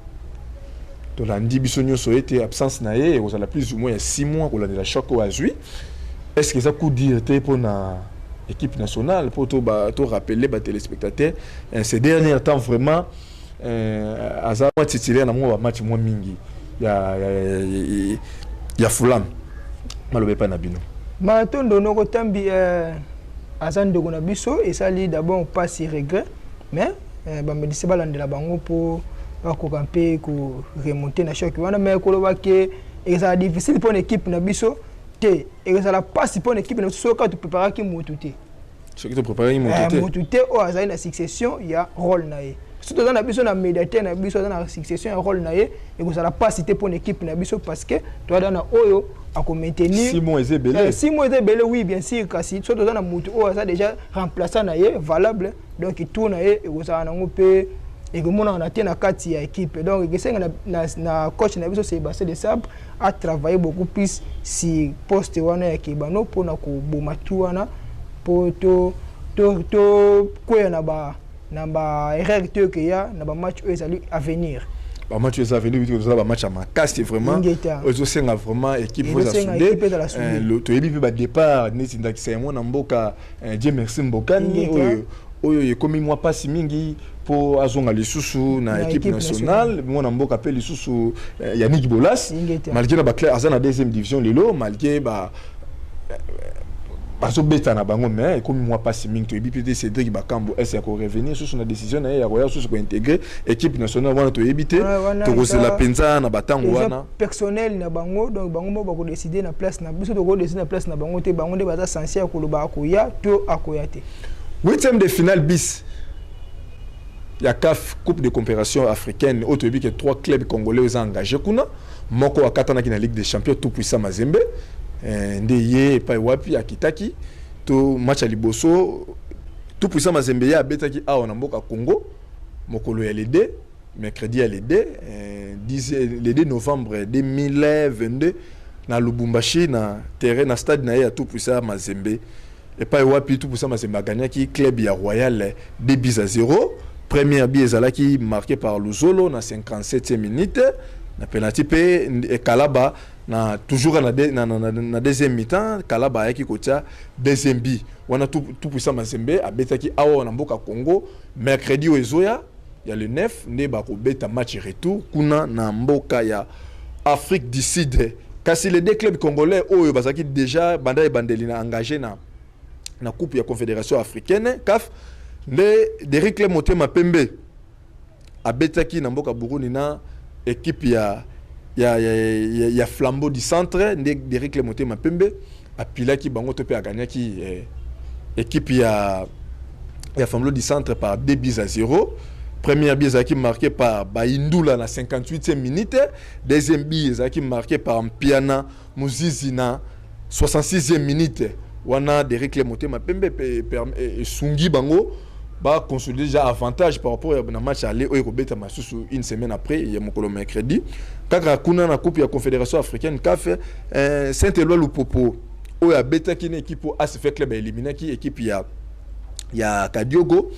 tolandi biso nyonso ete absence na ye ekozala plus ou moins ya 6 mois kolandela choc oyo azwi. Est ce que eza coup dur te mpona équipe nationale? Mpo to rappeler batéléspectateur, ces derniers temps vraiment Aza mwa titulaire na mwa bamatch mwa mingi ya Fulham. Maloba epai na bino. Matondo, noko Tambi. Aza ndeko na biso. Esali d'abord mpasi, regret, mais bamédecin balandela bango mpo bakoka mpe koremonter na choc wana. Mais koloba ke ezala difficile mpona équipe na biso te, ezala mpasi mpona équipe na biso soki topréparaki motu te. Soki topréparaki motu te. Motu te oyo azali na succession ya rôle na ye. Soki toza na biso na médiateur na biso aza na succession ya rôle na ye, ekozala mpasi te mpona équipe na biso, parce que toza na oyo akomaintenir. 6 mois eza ebele. 6 mois eza ebele, oui, bien sûr, kasi soki toza na motu oyo aza déjà remplaçant na ye valable, donc tour na ye ekozala nango mpe ekomonana te na kati ya équipe. Donc ekesenga na coach na biso Sébastien Desabre a travaillé beaucoup plus sur poste wana ya Kebano mpona koboma tu wana, mpo to to kweya na ba erreur te okeya na bamatch oyo ezali avenir. Bamatch oyo eza avenir, toza bamatch ya makasi vraiment, ezosenga vraiment équipe eza soudée. Toyebi mpe badépart neti ndakisa ya mwana mboka Dieu Merci Mbokani, oyo ekomi mwa mpasi mingi mpo azonga lisusu na équipe nationale. Mwana mboka mpe lisusu Yannick Bolas, malgré na baclub aza na deuxième division lelo, malgré ba bazobeta na bango, mais ekomi mwa mpasi mingi. Toyebi mpe te Cédric Bakambo ese ya korevenir susu na décision na ye ya koya susu kointégrer équipe nationale wana, toyebi te. Tokozela mpenza na batango wana. Personnel na bango, donc bango moko bakodécider na place na biso, tokodécider na place na bango te. Bango nde baza censé ya koloba akoya to akoya te. Huitième de finale bis ya CAF, Coupe de Coopération africaine, oyo toyebi ke trois clubs congolais eza engagé kuna. Moko akatanaki na Ligue des Champions, Tout Puissant Mazembe, nde ye epai wapi akitaki to match ya liboso. Tout Puissant Mazembe ye abetaki awa na mboka Congo mokolo ya le 2, mercredi ya le 2, le 2 novembre 2022 na Lubumbashi, na terrain, na stade na ye ya Tout Puissant Mazembe, epai wapi Tout Puissant Mazembe agagnaki club ya Royal 2 buts à 0. Première but ezalaki marqué par Luzolo na 57e minute na penalty, mpe Kalaba na toujours na deuxième mi-temps, Kalaba ayaki kotia deuxième but wana. Tout Puissant Mazembe abetaki awa na mboka Congo. Mercredi oyo ezoya ya le 9 nde bakobeta match retour kuna na mboka ya Afrique du Sud. Kasi les deux clubs congolais oyo bazalaki déjà banda ebandeli na engagé na Coupe ya Confédération africaine, CAF, nde Derrick Motema Pembe abetaki na mboka Burundi na équipe ya Flambeau du Centre. Nde Derrick Motema Pembe apilaki bango to mpe agagnaki équipe ya Flambeau du Centre par 2 buts à 0. Première but ezalaki marqué par Baindula na 58e minute, deuxième but ezalaki marqué par Mpiana Muzizi na 66e minute. Wana Derrick Motema Pembe esungi bango baconsolider déjà avantage par rapport na match aller oyo ekobetama susu une semaine après, ya mokolo mercredi. Kaka kuna na Coupe ya Confédération africaine, CAF, Saint Eloi Lupopo oyo abetaki na équipe oyo ASV Club aéliminaki équipe ya Kadiogo,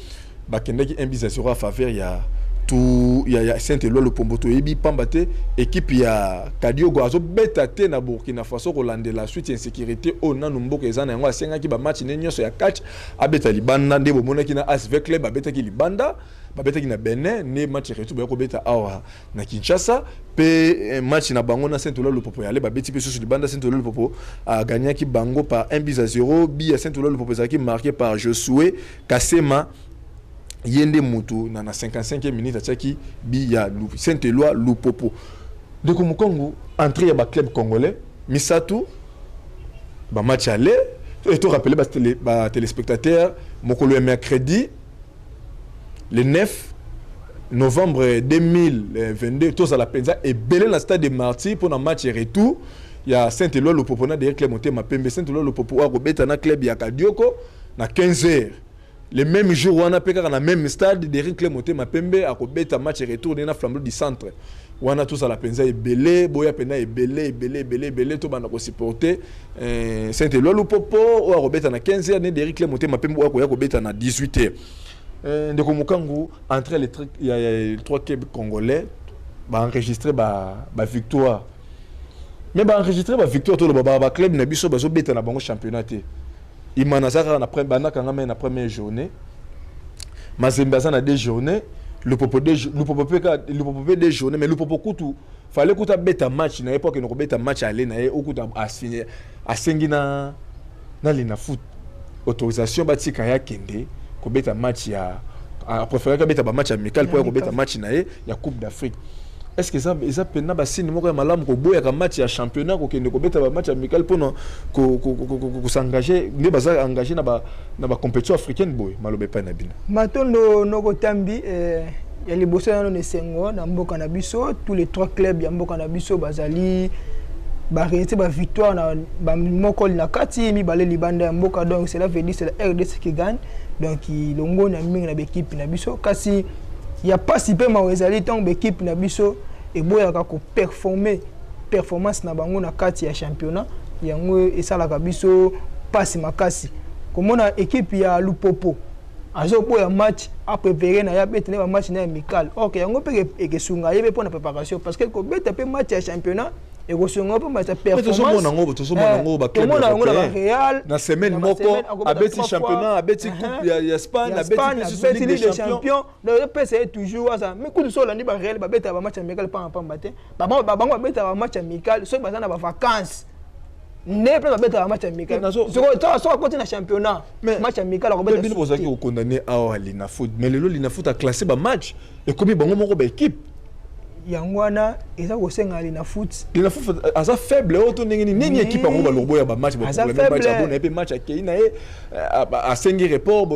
bakendaki 1 but à 0 à faveur ya tu ya Saint Eloi Lupopo. Toyebi pamba te équipe ya Kadiogo azobeta te na Burkina Faso kolandela suite ya insécurité oyo nanu mboka eza na yango. Asengaki bamatch ne nyonso ya catch abeta libanda, nde bomonaki na ASV Club abetaki libanda, babetaki na Benin, nde match retour baya kobeta awa na Kinshasa. Mpe match na bango na Saint Eloi Lupopo yale, babeti mpe susu libanda. Saint Eloi Lupopo agagnaki bango par 1 but à 0. But ya Saint Eloi Lupopo ezalaki marqué par Josué Kasema, ye nde mutu na 55e minute atiaki but ya Saint Eloi Lupopo. Ndeko Mokongo, entrée ya baclub congolais misato, bamatch aller, et to rappeler batéléspectateur, mokolo ya mercredi le 9 novembre 2022, tozala mpenza ebele na Stade de Martyr mpona match retour ya Saint Eloi Lupopo na Derrick Motema Pembe. Saint Eloi Lupopo oyo akobeta na club ya Kadioko na 15 heures. Le même jour wana mpe kaka na même stade, Derrick Motema Pembe akobeta match retour nde na Flambeau du Centre. Wana tozala mpenza ebele, boya mpenza ebele, ebele, ebele, ebele. Tobanda kosupporter Saint Eloi Lupopo oyo akobeta na 15 heures, nde Derrick Motema Pembe oyo akoya kobeta na 18 heures. Ndeko Mokangu, entre les ya trois clubs congolais baenregistre bavictoire, mais baenregistre bavictoire, toloba baclub na biso bazobeta na bango championnat te. Imana aza kaka bandakanga mai na première journée, Mazembe aza na deux journée. Lupopo Lupopo mpe kaka Lupopo mpe 2 journées, mais Lupopo kutu fallait kuta abeta match na ye mpo akende kobeta match aller na ye. Okuta asengi na Linafoot autorisation, batika ye akende kobeta match ya, apréféraki abeta bamatch amical mpo ya kobeta match na ye ya Coupe d'Afrique. Est ce que eza mpenza basigne moko ya malamu koboyaka match ya championnat, kokende kobeta bamatch amical mpona kos'engager nde baza engagé na bacompétition africaine boye? Maloba epai na bino. Matondo, noko Tambi. Ya liboso nano, na esengo na mboka na biso, tous les trois clubs ya mboka na biso bazali baréalisé bavictoire na bamoko na kati, mibale libanda ya mboka. Donc cela veut dire c'est la RDC qui gagne. Donc longoni ya mingi na baéquipe na biso. Kasi ya pasi mpe mawa ezali ntango baéquipe na biso eboyaka koperformer, performance na bango na kati ya championnat. Yango esalaka biso pasi makasi komona équipe ya Lupopo azoboya match, apréféré na ye abeta nde bamatch na ya amical. Ok, yango mpe ekesunga ye mpe mpona préparation, parce que kobeta mpe match ya championnat ekosunga mpe match ya performance. Tozomona yango. Tomona yango na bareal. Na semaine moko abeti championnat, abeti coupe ya Espagne, abeti Ligue des champions. Donc epesa ye toujours aza. Mais kutu so olandi, bareal babetaka bamatch amical pamba te. Bango babetaka bamatch amical soki baza na bavacance nde mpe babetaka match amical. Soki akoti na championnat, match amical akobeta. Bino bozalaki kokondamner awa Linafoot, mais lelo Linafoot aclassé bamatch, ekomi bango moko baéquipe. Yango wana eza kosenga Linafoot. Linafoot aza faible oyo to ndenge nini? Équipe yango balobo ya bamatch, match abona ye mpe match akei na ye, asengi report.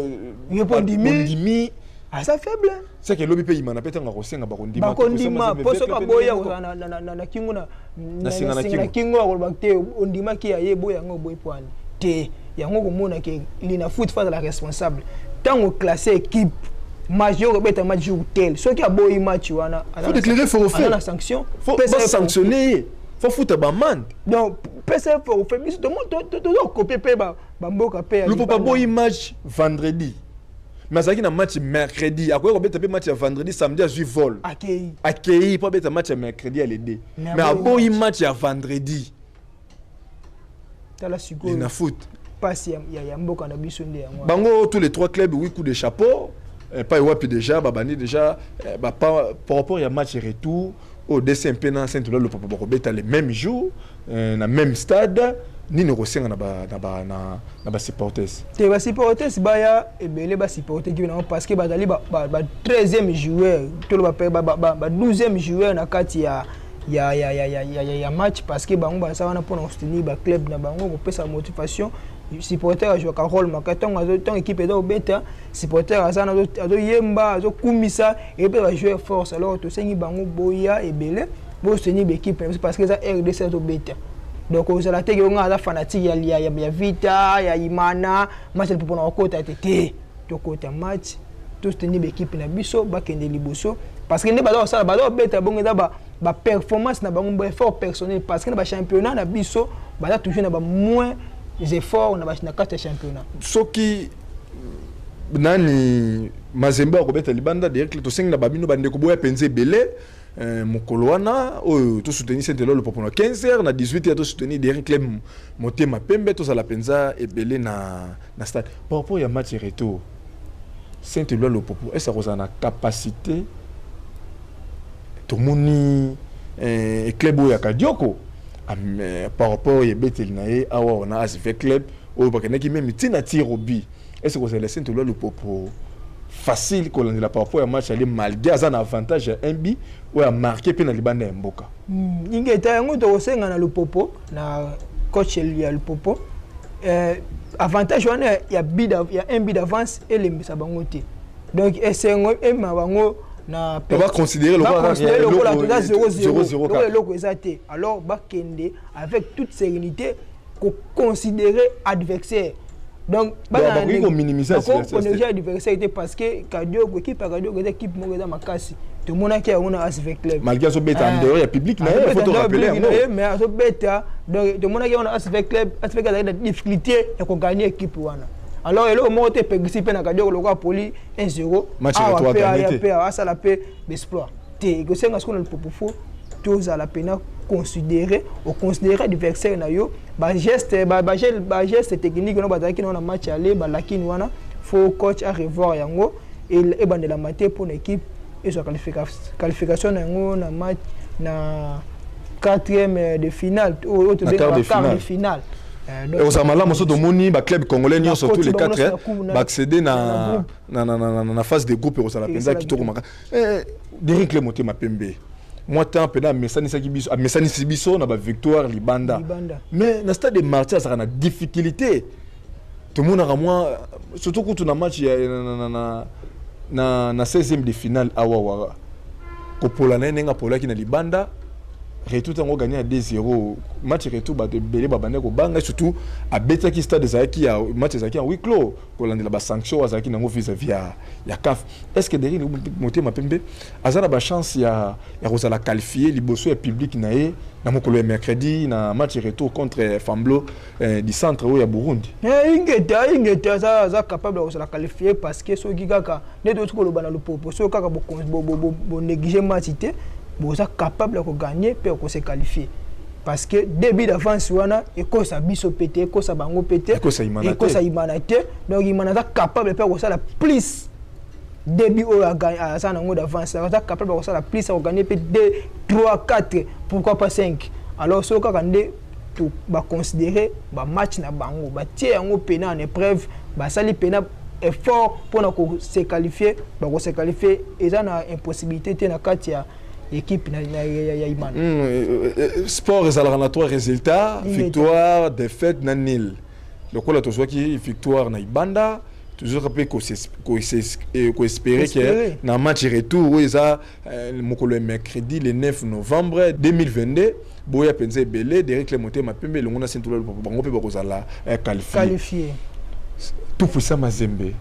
Bondimi. Aza faible. Seke elobi mpe Imana mpe ntango akosenga, bakondima. Bakondima, mpo soki aboya kozala na kingo, na singa kingo, akoloba te ondimaki ya ye, boya yango, oboyi po wana te. Yango komona ke Linafoot faut azala responsable. Ntango classe équipe match yo kobeta match jour tel, soki aboyi match wana, faut déclarer forfait. Na sanction. Faut sanctionner ye, faut futa baamende. Donc pesa forfait. Biso tozokopie mpe bamboka mpe. Lupopo aboyi match vendredi, mais azalaki na match mercredi. Akoki kobeta mpe match ya vendredi, samedi azwi vol. Akei. Akei mpo abeta match ya mercredi ya lede, mais aboyi match ya vendredi. Tala sikoyo. Linafoot. Pasi ya mboka na biso nde yango. Bango tous les trois clubs, oui, coup de chapeau. Epai wapi déjà babandi déjà par rapport ya match retour oyo DCMP na Saint Eloi Lupopo bakobeta le même jour na même stade, nini kosenga na basupporters? Te, basupporters baya ebele, basupporter équipe nango, parce que bazali ba 13e joueur, toloba ba 12e joueur na kati ya match, parce que bango baza wana mpona kosoutenir baclub na bango, kopesa motivation. Supporter azwaka rôle makasi ntango équipe eza kobeta. Supporter aza wana, azoyemba, azokumisa, epe bajoueur force. Alors tosengi bango boya ebele, bosoutenir baéquipe na biso, parce que eza RDC azobeta. Donc ozala te que nga aza fanatique ya Vita, ya Imana, match ya mpona kokota te. Te, tokota match, tosoutenir baéquipe na biso, bakende liboso, parce que nde baza kosala, baza kobeta bongo, eza baperformance na bango, baeffort personnel, parce que na bachampionnat na biso baza toujours na bamoins effort na kati ya championnat. Soki nani Mazembe akobeta libanda direct, tosengi na babino bandeko boya mpenza ebele mokolo wana oyo tosoutenir Saint Eloi Lupopo na 15 heures, na 18 heures tosoutenir Daring Club Motema Pembe. Tozala mpenza ebele na stade. Par rapport ya match retour, Saint Eloi Lupopo ese akozala na capacité? Tomoni club oyo ya Kadioko par rapport ebeteli na ye awa wana ASV Club oyo bakendaki même ntina tir au but. Ese kozala Saint Eloi Lupopo facile kolandela par rapport ya match aller, malgré aza na avantage ya 1 but oyo amarqué mpe na libanda ya mboka? Ingeta, yango tokosenga na Lupopo, na coach ya Lupopo, avantage wana ya 1 but d'avance elembisa bango te. Donc esengo ema bango na baconsidérer lokola toza 0-0, lokola eloko eza te. Alors bakende avec toute sérénité, koconsidérer adversaire. Donc bakoki kominimiser. Bakominimiser adversaire te, parce que Kadioko, équipe ya Kadioko eza équipe moko eza makasi. Tomonaki yango na ASV Club. Malgré azobeta en dehors ya public na ye, faut torappeler yango. Mais azobeta, donc tomonaki yango na ASV Club. ASV Club azalaki na difficulté ya kogagner équipe wana. Alors eloko moko te epekisi mpe na Kadioko lokola poli 1-0 awa mpe aya mpe asala mpe baexploit te. Ekosenga sikoyo na Lupopo, faut tozala mpena considérer, oconsidérer adversaire na yo, bageste technique wana bazalaki na wana match aller, balakini wana, faut coach à revoir yango, ebandelama te mpona équipe. Ezwa qualification na yango na match na quatrième de finale oyo tobengaka quart de finale. Ekozala malamu so tomoni baclub congolais nyonso, tous les quatre, baaccéder na phase de groupe. Ekozala mpenza kitoko makasi. Derrick Le Motema Pembe, mwa temps mpena amesanisaki biso, amesanisi biso na bavictoire libanda, mais na Stade de Martyr azalaka na difficulté. Tomonaka mwa surtout kutu na match ya na 16e de finale awa, kopola na ye ndenge apolaki na libanda. Retour, ntango gagné ya 2-0, match retour, bato ebele babandaki kobanga. Surtout abetaki stade ezalaki ya match ezalaki ya huis clos, kolandela basanction oyo azalaki nango vis-à-vis ya CAF. Est ce que Derrick Motema Pembe aza na bachance ya kozala qualifié liboso ya public na ye na mokolo ya mercredi na match retour contre Flambeau du Centre oyo ya Burundi? Ingeta, ingeta, aza capable ya kozala qualifié, parce que soki kaka nde toki koloba na Lupopo, soki kaka bonéglige match te, boza capable ya kogagner mpe ya kose qualifier, parce que début d'avance wana ekosa biso mpe te, ekosa bango mpe te, ekosa Imana te. Donc Imana aza capable mpe ya kosala plus début oyo aza nango d'avance. Aza capable ya kosala plus, akogagner mpe 2, 3, 4, pourquoi pas 5. Alors soki kaka nde baconsidérer bamatch na bango, batie yango pena en épreuve, basali pena effort mpona kose qualifier, bakose qualifier. Eza na impossibilité te na kati ya équipe ya Imana. Sport ezalaka na trois résultats: victoire, défaite na nil. Lokola tozwaki victoire na Ibanda, tozwaka mpe koespérer ke na match retour oyo eza mokolo ya mercredi le 9 novembre 2022, boya mpenza ebele. Derrick Le Motema Pembe elongo na Sentula, bango mpe bakozala qualifié. Tout Puissant Mazembe,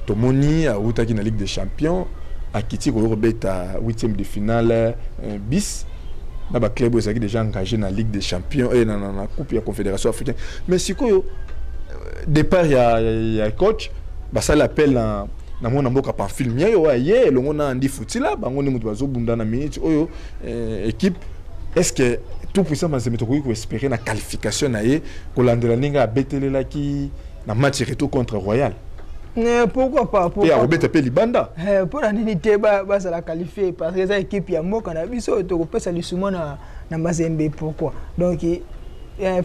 tomoni awutaki na Ligue des Champions, akiti koyo kobeta huitième de finale bis na baclub oyo ezalaki déjà engagé na Ligue des Champions na Coupe ya Confédération africaine. Mais sikoyo départ ya coach, basali appel na mwana mboka Pamphile Miayo oyo aye elongo na Andi Futila. Bango nde moto bazobunda na minute oyo équipe. Est ce que Tout Puissant Mazembe tokoki koespérer na qualification na ye, kolandela ndenge abetelelaki na match retour contre Royal? Pourquoi pas? Mpe akobeta mpe libanda. Mpona nini te bazala qualifié? Parce que eza équipe ya mboka na biso, tokopesa lisumo na Mazembe pourquoi? Donc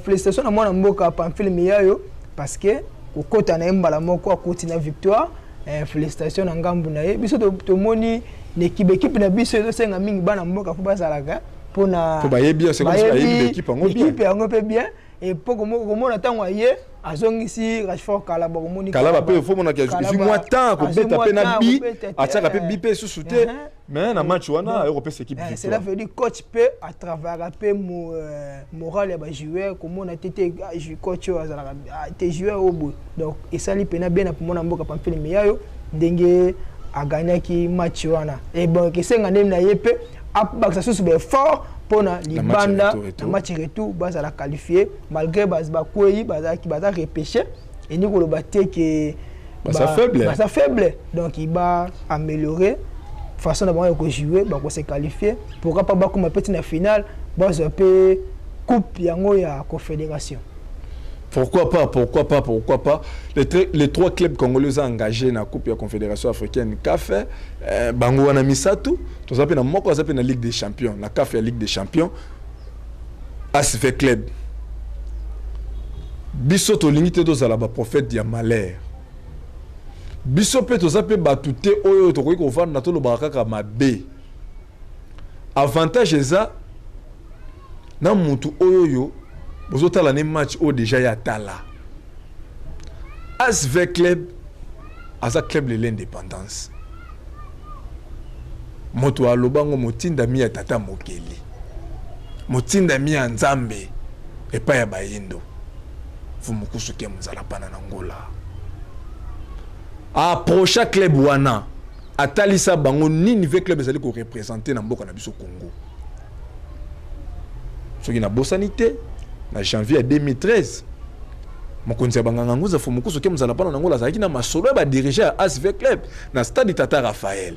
félicitation na mwana mboka Pamphile Miyayo, parce que kokota na ye mbala moko akoti na victoire. Félicitation na ngambu na ye. Biso tomoni na équipe na biso ezosenga mingi bana mboka mpo bazalaka mpona bayebi équipe yango mpe bien. Mpo komona ntango aye, azongisi Rashford Kalaba, komoni Kalaba mpe fo monaki azwi mwa temps kobeta mpe na bi atiaka mpe bi mpe lisusu te, mais na match wana aye kopesa équipe. Cela veut dire coach mpe atravaillaka mpe moral ya bajoueur, komona te te coach oyo azalaka te, joueur oyo boye. Donc esali mpena bien na pomona mboka Pamphile Miyayo ndenge agagnaki match wana. E bon, esenga ndenge na ye mpe abakisa susu baeffort mpona libanda na match retour bazala qualifié, malgré bakwei, bazalaki baza repêché. Elingi koloba te ke baza faible. Baza faible. Donc ba améliorer façon na bango ya kojouer, bakose qualifier. Pourquoi pas bakoma mpe na finale, bazwa mpe coupe yango ya confédération? Pourquoi pas, pourquoi pas, pourquoi pas? Les trois clubs congolais engagés dans la Coupe de la Confédération africaine, CAF, bango wana misato, toza pe na moko aza pe na Ligue des Champions, la CAF ya Ligue des Champions, ASV Club. Biso tolingi te tozala baprophète ya malheur. Biso mpe toza mpe bato te oyo tokoki kovanda tolobaka kaka mabe. Avantage eza na mutu oyo oyo bozotala ne match oyo déjà ya tala. ASV Club aza club de l'indépendance. Moto alobango, motindami ya tata mokeli, motindami ya Nzambe epai ya bayindo, Vumukusu ke mozala pana na Ngola, approcha club wana, atalisa bango nini V Club ezali koreprésenter na mboka na biso Congo. Soki nabosani te, na janvier ya 2013, mokonzi ya banganga nguza Fumukusu ke mozala mpana na Ngola azalaki na masolo ya badirige ya ASV Club na stade Tata Raphaël.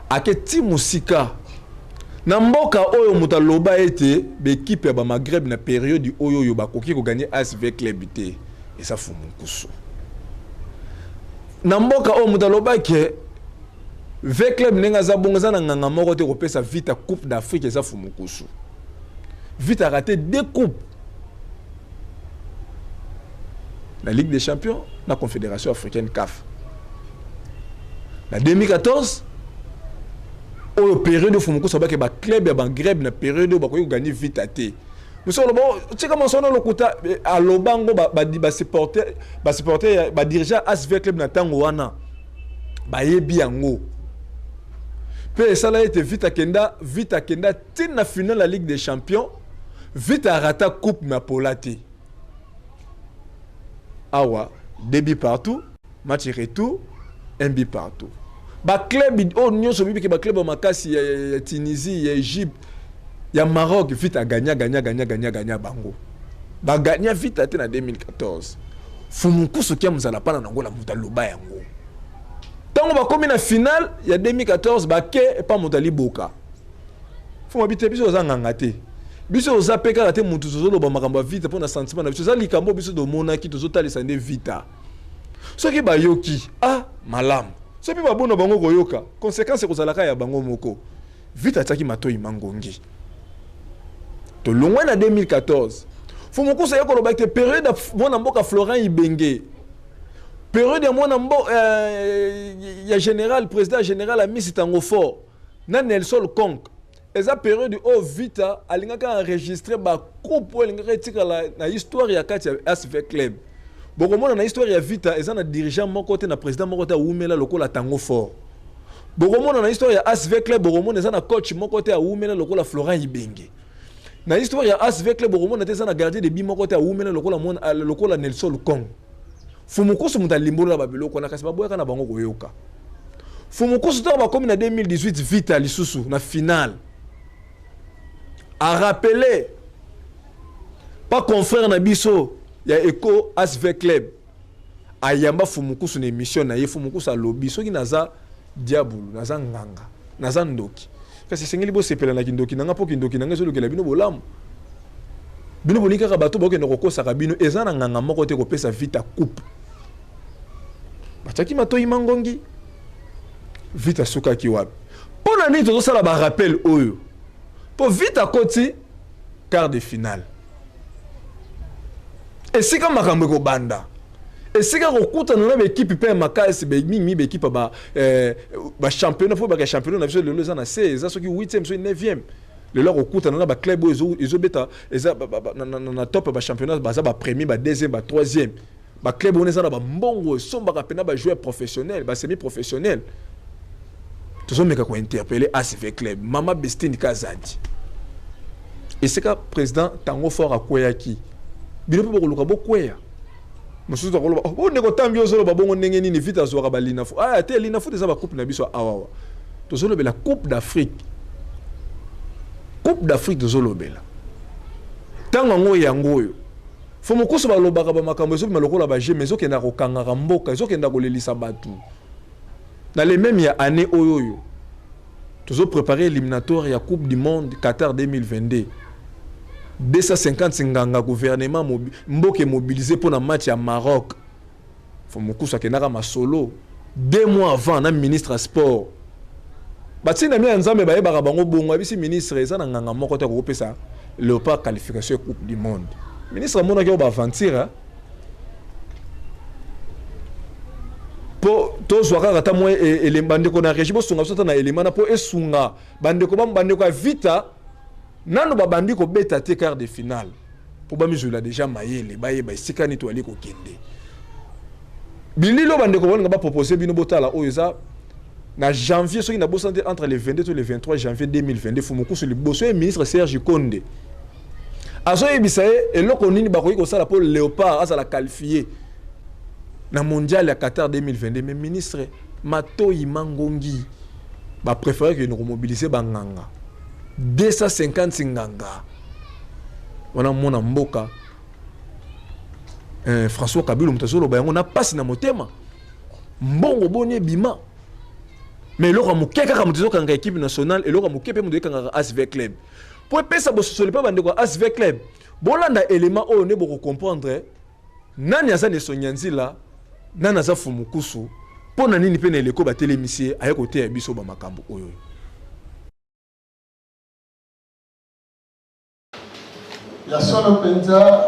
Ake ti mosika na mboka oyo moto aloba ete baekipe ya bamagreb na periode oyo oyo bakoki kogagner ASV Club te, eza Fumukusu. Na mboka oyo moto aloba ke V Club ndenge aza bongo, eza na nganga moko te kopesa Vita Coupe d'Afrique, eza Fumukusu. Vita a raté deux coupes na Ligue des Champions, na Confédération africaine CAF. Na 2014 oyo période Fumukusu abaki ba club ya ba grève, na période oyo bakoki kogagner Vita te. Mosu oloba: oh, tika mosolo lokuta. Aloba ngo basupporter, badirigeant ASV Club na ntango wana bayebi yango mpe esala ete Vita akenda ntina finale ya Ligue des Champions. Vita arata coupe na pola te. Awa deux buts partout, match retour un but partout. Baclub oyo nyonso bibiki, baclub ya makasi ya Tunisie, ya Égypte, ya Maroc, Vita aganya, ganya, ganya, ganya, ganya bango. Baganya Vita te na 2014. Fumukusu kia mozala mpana nango na moto aloba yango. Ntango bakomi na finale ya 2014, bake epa moto aliboka fuma bi te. Biso oza nganga te, biso oza mpe kaka te motu. Tozoloba makambo ya Vita mpo na sentiment na biso. Eza likambo biso tomonaki, tozotalisa nde Vita. Soki bayoki, ah, malamu. Soki mpe babona bango koyoka, conséquence ekozalaka ya bango moko. Vita atiaki matoi mangongi. Tolongwe na 2014. Fumukusu aye koloba ete période ya mwana mboka Florent Ibenge, période ya mwana mbo ya général, président général Amisi Tango Fort na Nelson Konk, eza période oyo Vita alingaka enregistre bacoupe oyo alingaka etikala na histoire ya kati ya ASV Club. Bokomona na histoire ya Vita, eza na dirigeant moko te, na président moko te awumela lokola Tango Fort. Bokomona na histoire ya ASV Club, bokomona eza na coach moko te awumela lokola Florent Ibenge. Na histoire ya ASV Club, bokomona te eza na gardien de but moko te awumela lokola Nelson Kong. Fumukusu moto alimbola babiloko wana, kasi baboyaka na bango koyoka Fumukusu. Ntango bakomi na 2018, Vita lisusu na finale, arappeler pa confrère na biso ya Eco ASV Club, ayamba Fumukusu na émission na ye. Fumukusu alobi: soki naza diabulu, naza nganga, naza ndoki, kasi esengeli bosepela na kindoki na nga, mpo kindoki na nga ezolukela bino bolamu. Bino bolingi kaka bato bakokende kokosaka bino. Eza na nganga moko te kopesa Vita coupe. Batiaki matoi mangongi. Vita sukaki wapi? Mpo na nini tozosala barappel oyo? Mpo Vita koti quart de finale, esika makambo ekobanda, esika kokutana na baekipe mpe ya makasi mingi, baekipe bachampionnat, mpo baka championnat na biso lelo eza na se, eza soki 8e, soki 9e. Lelo akokutana na baclub oyo ezobeta, eza na top ya bachampionnat, baza bapremier, badeuxième, batroisième. Baclub wana eza na bambongo, esombaka mpena bajoueur professionnel, basemi professionnel. Tozomeka kointerpeller ASV Club, mama Bestine Kazadi, esika président Tango Fort akweyaki, bino mpe bokoluka bokweya. Mosusu akoloba: oh, ndeko Tambi, ozoloba bongo ndenge nini? Vite azwaka balinafoot. Aya te, linafoot eza bacoupe na biso awawa. Tozolobela Coupe d'Afrique, Coupe d'Afrique tozolobela. Ntango yango, yango oyo fo mokusu balobaka bamakambo ezobima lokola baje, mais ezokenda kokangaka mboka, ezokenda kolelisa bato. Na le même ya année oyo oyo tozopréparer éliminatoire ya Coupe du monde Qatar 2022, 250 nganga, gouvernement, mboka emobilize mpo na match ya Maroc. Fo mokusu akendaka masolo 2 mois avant na ministre ya sport. Batinda ya Nzambe bayebaka bango bongo. Abisi ministre: eza na nganga moko te akokopesa Léopard qualification ya Coupe du monde. Ministre amonaki oyo baaventure, mpo tozwa kaka ata mwa bandeko na régie, bosunga biso ata na elema na mpo esunga bandeko, bandeko ya Vita nano babandi kobeta te quart de finale, mpo bamizwela déjà mayele, bayeba esika nini toyali kokende. Bililo bandeko balinga bapropose bino botala oyo eza na janvier, soki nabosani te, entre le 22 to le 23 janvier 2022. Fumukusu liboso ye ministre Serge Konde, azoyebisa ye eloko nini bakoki kosala mpo Léopard azala qualifié na mondial ya Qatar 2022. Mais ministre matoi mangongi, bapréféré kende komobilize banganga, 250 nganga wana. Mwana mboka François Kabila, moto azoloba yango na mpasi na motema. Mbongo boni ebima, mais eloko ya moke kaka moto ezokanga équipe nationale, eloko ya moke mpe moto ekangaka ASV Club. Mpo epesa bososoli mpe bandeko ya ASV Club, bolanda élément oyo nde bokocomprendre nani aza na esongi ya nzila, nani aza Fumukusu. Mpo na nini mpe na eleko batelemisi ye aye koteya biso bamakambo oyo? Ya solo mpenza,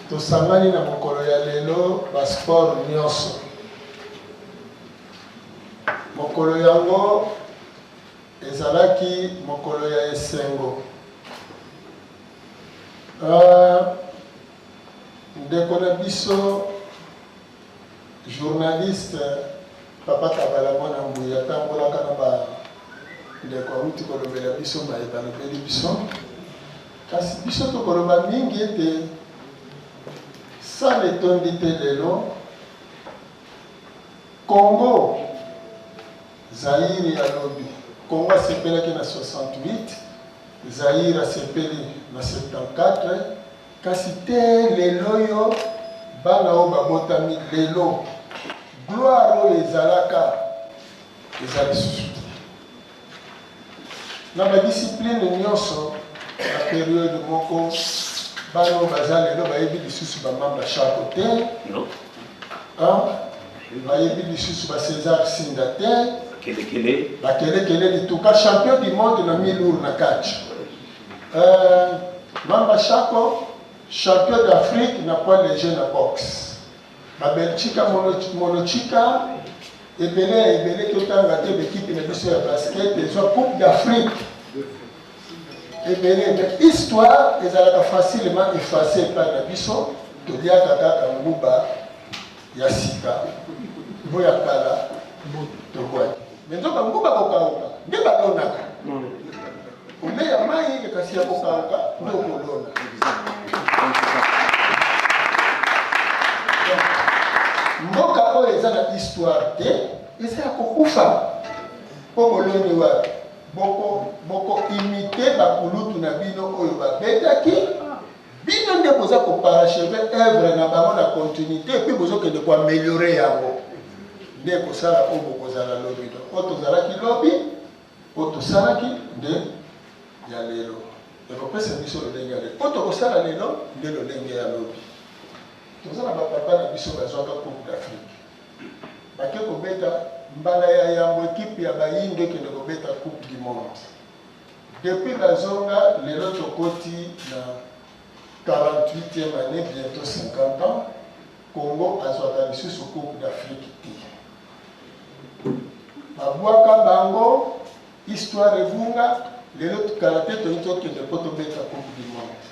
tosangani na mokolo ya lelo ba sport nyonso. Mokolo yango ezalaki mokolo ya esengo. Uh, ndeko na biso journaliste Papa Kabala Mwana Mbuyi atambolaka na ba ndeko awuti kolobela biso maye balobeli biso, kasi biso tokoloba mingi ete salle etondi te lelo. Congo Zaïre ya lobi, Congo asepelaki na 68, Zaïre asepeli na 74, Kasi tee lel'oyo, bana oyo babotami lelo, gloire oyo ezalaka eza lisusu te. Na ba discipline nionso, na periode moko, bana oyo baza lelo bayebi lisusu ba Mamba Shako te, hein? Bayebi lisusu ba Cesar Sinda te, ba Kelekele Lituka, champion du monde na mi-lourd na catch. Euh, Mamba Shako, champion d'Afrique na poids léger na boxe. Ba Belchika Monochika, ebele ya ebele totanga te bekipe na biso ya basket ezwa coupe d'Afrique ebele. Mais histoire ezalaka facilement efface epai na biso, toliaka kaka nguba ya sika mpo ya kala tobwaki. Mais nzoka nguba kokauka nde balonaka. Oleya mai kasi ya kokauka nde okolona. Mboka oyo eza na histoire te eza ya kokufa. Mpo boloni wapi? Boko boko imite bakulutu na bino oyo babetaki Bino nde boza ko parachever oeuvre na bango na continuite et puis bozo kende ko ameliorer yango nde ekosala oyo bokozala lobi. Donc oyo tozalaki lobi, oyo tosalaki nde ya lelo ekopesa biso lolenge ya lelo, oyo tokosala lelo nde lolenge ya lobi. Toza na ba papa na biso bazwaka coupe d'Afrique, bake kobeta mbala ya yambo equipe ya bayindo ekende kobeta coupe du monde. Depuis bazonga lelo tokoti na 48 ème annee bientot 50 ans Congo azwaka lisusu coupe d'Afrique te. Babwaka bango histoire ebunga lelo kala te tolingi tokende mpo tobeta coupe du monde.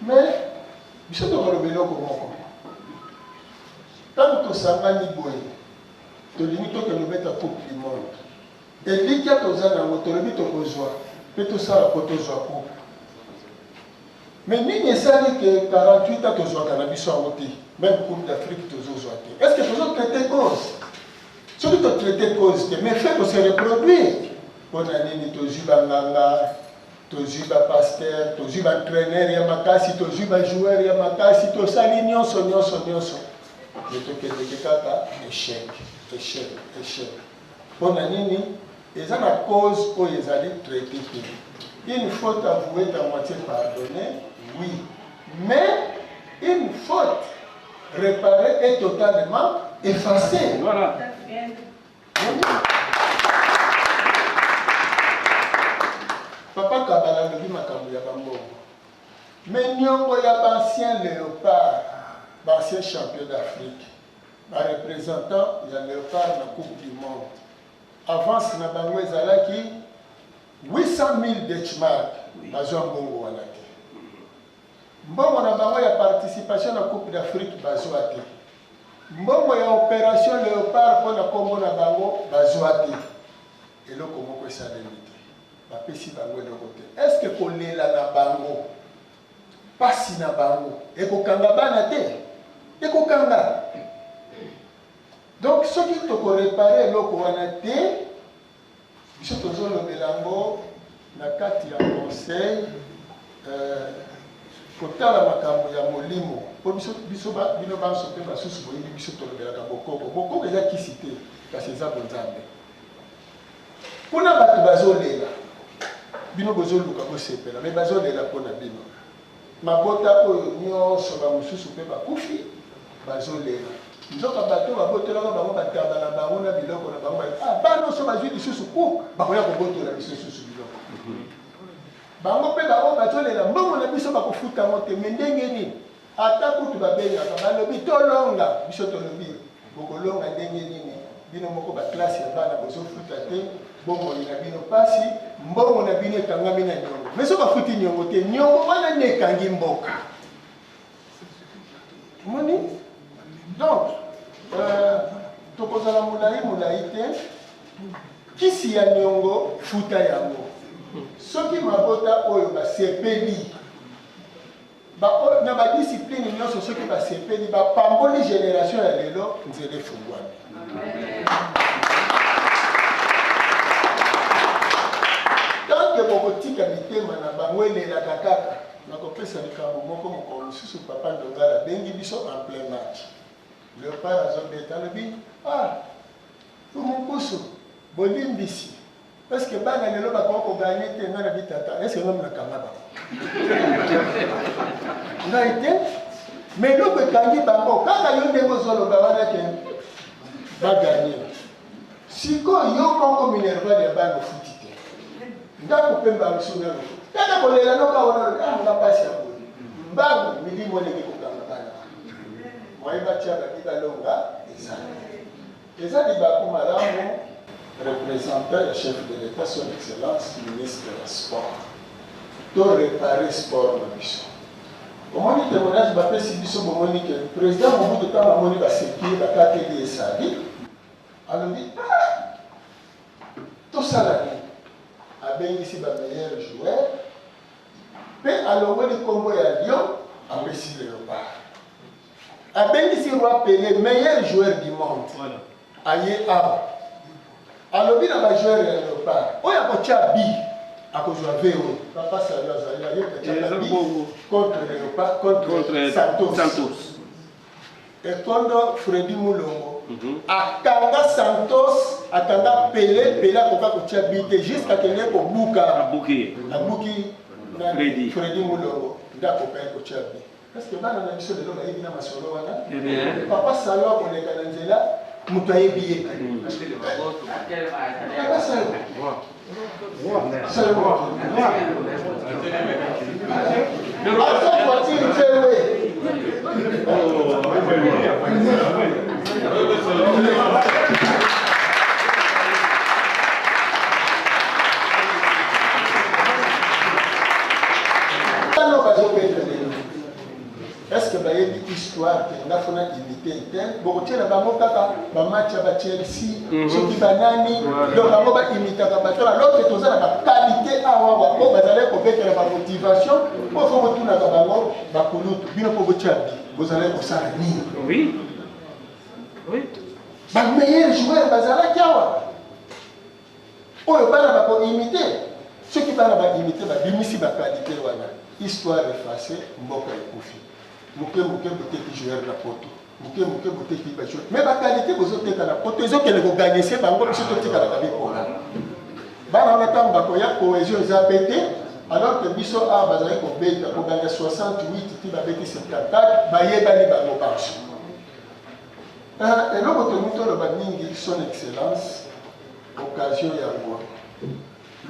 Mais biso tokoloba eloko moko ntango tosangani boye tolingi tokende kobeta coupe du monde. Elikya toza na yango, tolobi tokozwa pe tosala po tozwa coupe. Mais nini esali que 48 ans tozwaka na biso yango te? Meme coupe d'Afrique tozozwa te. Est-ce que tozo traiter cause? Soki to traiter cause te, mais fait ko se reproduire. Pona nini tozwi ba nganga, tozwi ba pasteur, tozwi ba entraîneur ya makasi, tozwi ba joueur ya makasi, tosali nyonso nyonso nyonso. Mais tokendeke kaka échec, échec, échec. Pona nini? Eza na cause oyo ezali traite te. Une faute avouee est à moitie pardonnee, oui. Mais une faute réparée est totalement effacée. Voilà. Papa Kabala alobi makambo ya bambongo. Mais niongo ya ba anciens léopards, ba anciens champions d'Afrique, Ba representants ya Leopard na coupe du monde avance na bango ezalaki 800.000 deutschmark, bazwa mbongo wana te. Mbongo na bango ya participation na coupe d'Afrique bazwa te. Mbongo ya operation Leopard mpo na kombo na bango bazwa te. Eloko moko esalemi te. Bapesi bango eloko te. Est-ce que kolela na bango Pasi na bango ekokanga bana te? Ekokanga. Donc soki toko reparer eloko wana te, biso tozolobela yango na kati ya conseil euh, kotala makambo ya molimo mpo biso, biso ba, bino banso mpe basusu boyebi biso tolobelaka bokoko. Bokoko eza kisi te, kasi eza bonzambe. Kuna batu bazolela, bino bozoluka bosepela, mais bazolela mpo na bino. Mabota oyo nyonso ba mosusu mpe bakufi, bazolela. Nzoka bato babotolaka bango bantaba na bango na biloko na bango, ah, bana oso bazwi lisusu ku bakoya kobotola biso lisusu biloko. Bango mpe baoyo bazolela mbongo na biso bakofuta yango te. Me ndenge nini? Ata kutu babengaka, balobi tolonga, biso tolobi bokolonga ndenge nini? Bino moko baklase ya bana bozofuta te, bomoi na bino pasi, mbongo na bino ekangami na niongo. Me so bafuti niongo te, niongo wana nde ekangi mboka. Omoni? Donc, tokozala molai molai te. Kisi ya niongo, futa yango. Soki mabota oyo basepeli na badiscipline nyonso, soki basepeli bapamboli génération ya lelo, nzela efungwami. Tant que bokotika mitema na bango elelaka kaka, nakopesa likambo moko. Mokolo mosusu papa Ndongala abengi biso en plein match, Léopard azobeta, alobi: "Ah, Fumunkusu, bolimbisi, parce que bana lelo bakoka kogagner te." Ngai nabi: "Tata, est ce que ngami nakanga bango? Ngai te. Mais eloko ekangi bango kaka yo ndenge ozoloba wana ke bagagner. Sikoyo yo moko minerval ya bana ofuti te, ndako mpe mbalusu nano kaka kolela noka wana, olobi: "Ah, nga mpasi ya boye." Mbangu milimo ndenge kokanga bana moye batia babi balonga ezali eza libaku malamu. Représentant ya chef de l'État, son excellence ministre ya sport, to réparer sport na biso. Omoni témoignage bapesi biso, bomoni ke président Mobutu, ntango amoni baseki ye, bakateli esali, alobi: "Ah, tosala nini?" Abengisi bameilleur joueur mpe alongoli nkombo ya Lion, apesi Léopard. Abengisi roi Pelé, meilleur joueur du monde. Aye awa, alobi na bajoueur ya Léopard: "Oyo akotia but akozwa vo." Papa Salo azali, aye kotiaka but contre Léopard, contre Santos. Santos. Ekondo Fredi Mulongo akanga Santos, akanga Pele. Pele akoka kotia but te jusqu'à kende kobuka. Abuki. Abuki Fredi. Fredi Mulongo nde akokaki kotia but. Parce que bana na biso lelo bayebi na masolo wana? Papa Salo akoleka na nzela, moto ayebi ye. Papa Salo, Salo ata voiture tewe. Bana bazobeta lelo, est ce que bayebi histoire te? Nga fona imite te, bokotiela bango kaka bamatch ya baChelsea, soki banani. Donc bango baimitaka bato, alors que toza na baqualité awawa oyo bazalaki kobetela bamotivation. Mpo fo botunaka bango: "Bakulutu, bino mpo botia but, bozalaki kosala nini?" Oui. Bameilleur joueur bazalaki awa oyo bana bakoimite. Soki bana baimite, babimisi baqualité wana, histoire efface, mboka ekufi. Moke moke boteki joueur na poto, moke moke boteki bajoueur, mais baqualité bozoteka na poto ezokende kogagner se bango. Biso totikalaka bipola. Bana wana ntango bakoya, cohésion eza pe te, alors que biso awa bazali kobeta kobanda 68 ti babeti 74, bayebani bango banso. Eloko tolingi toloba mingi, son excellence, occasion yango,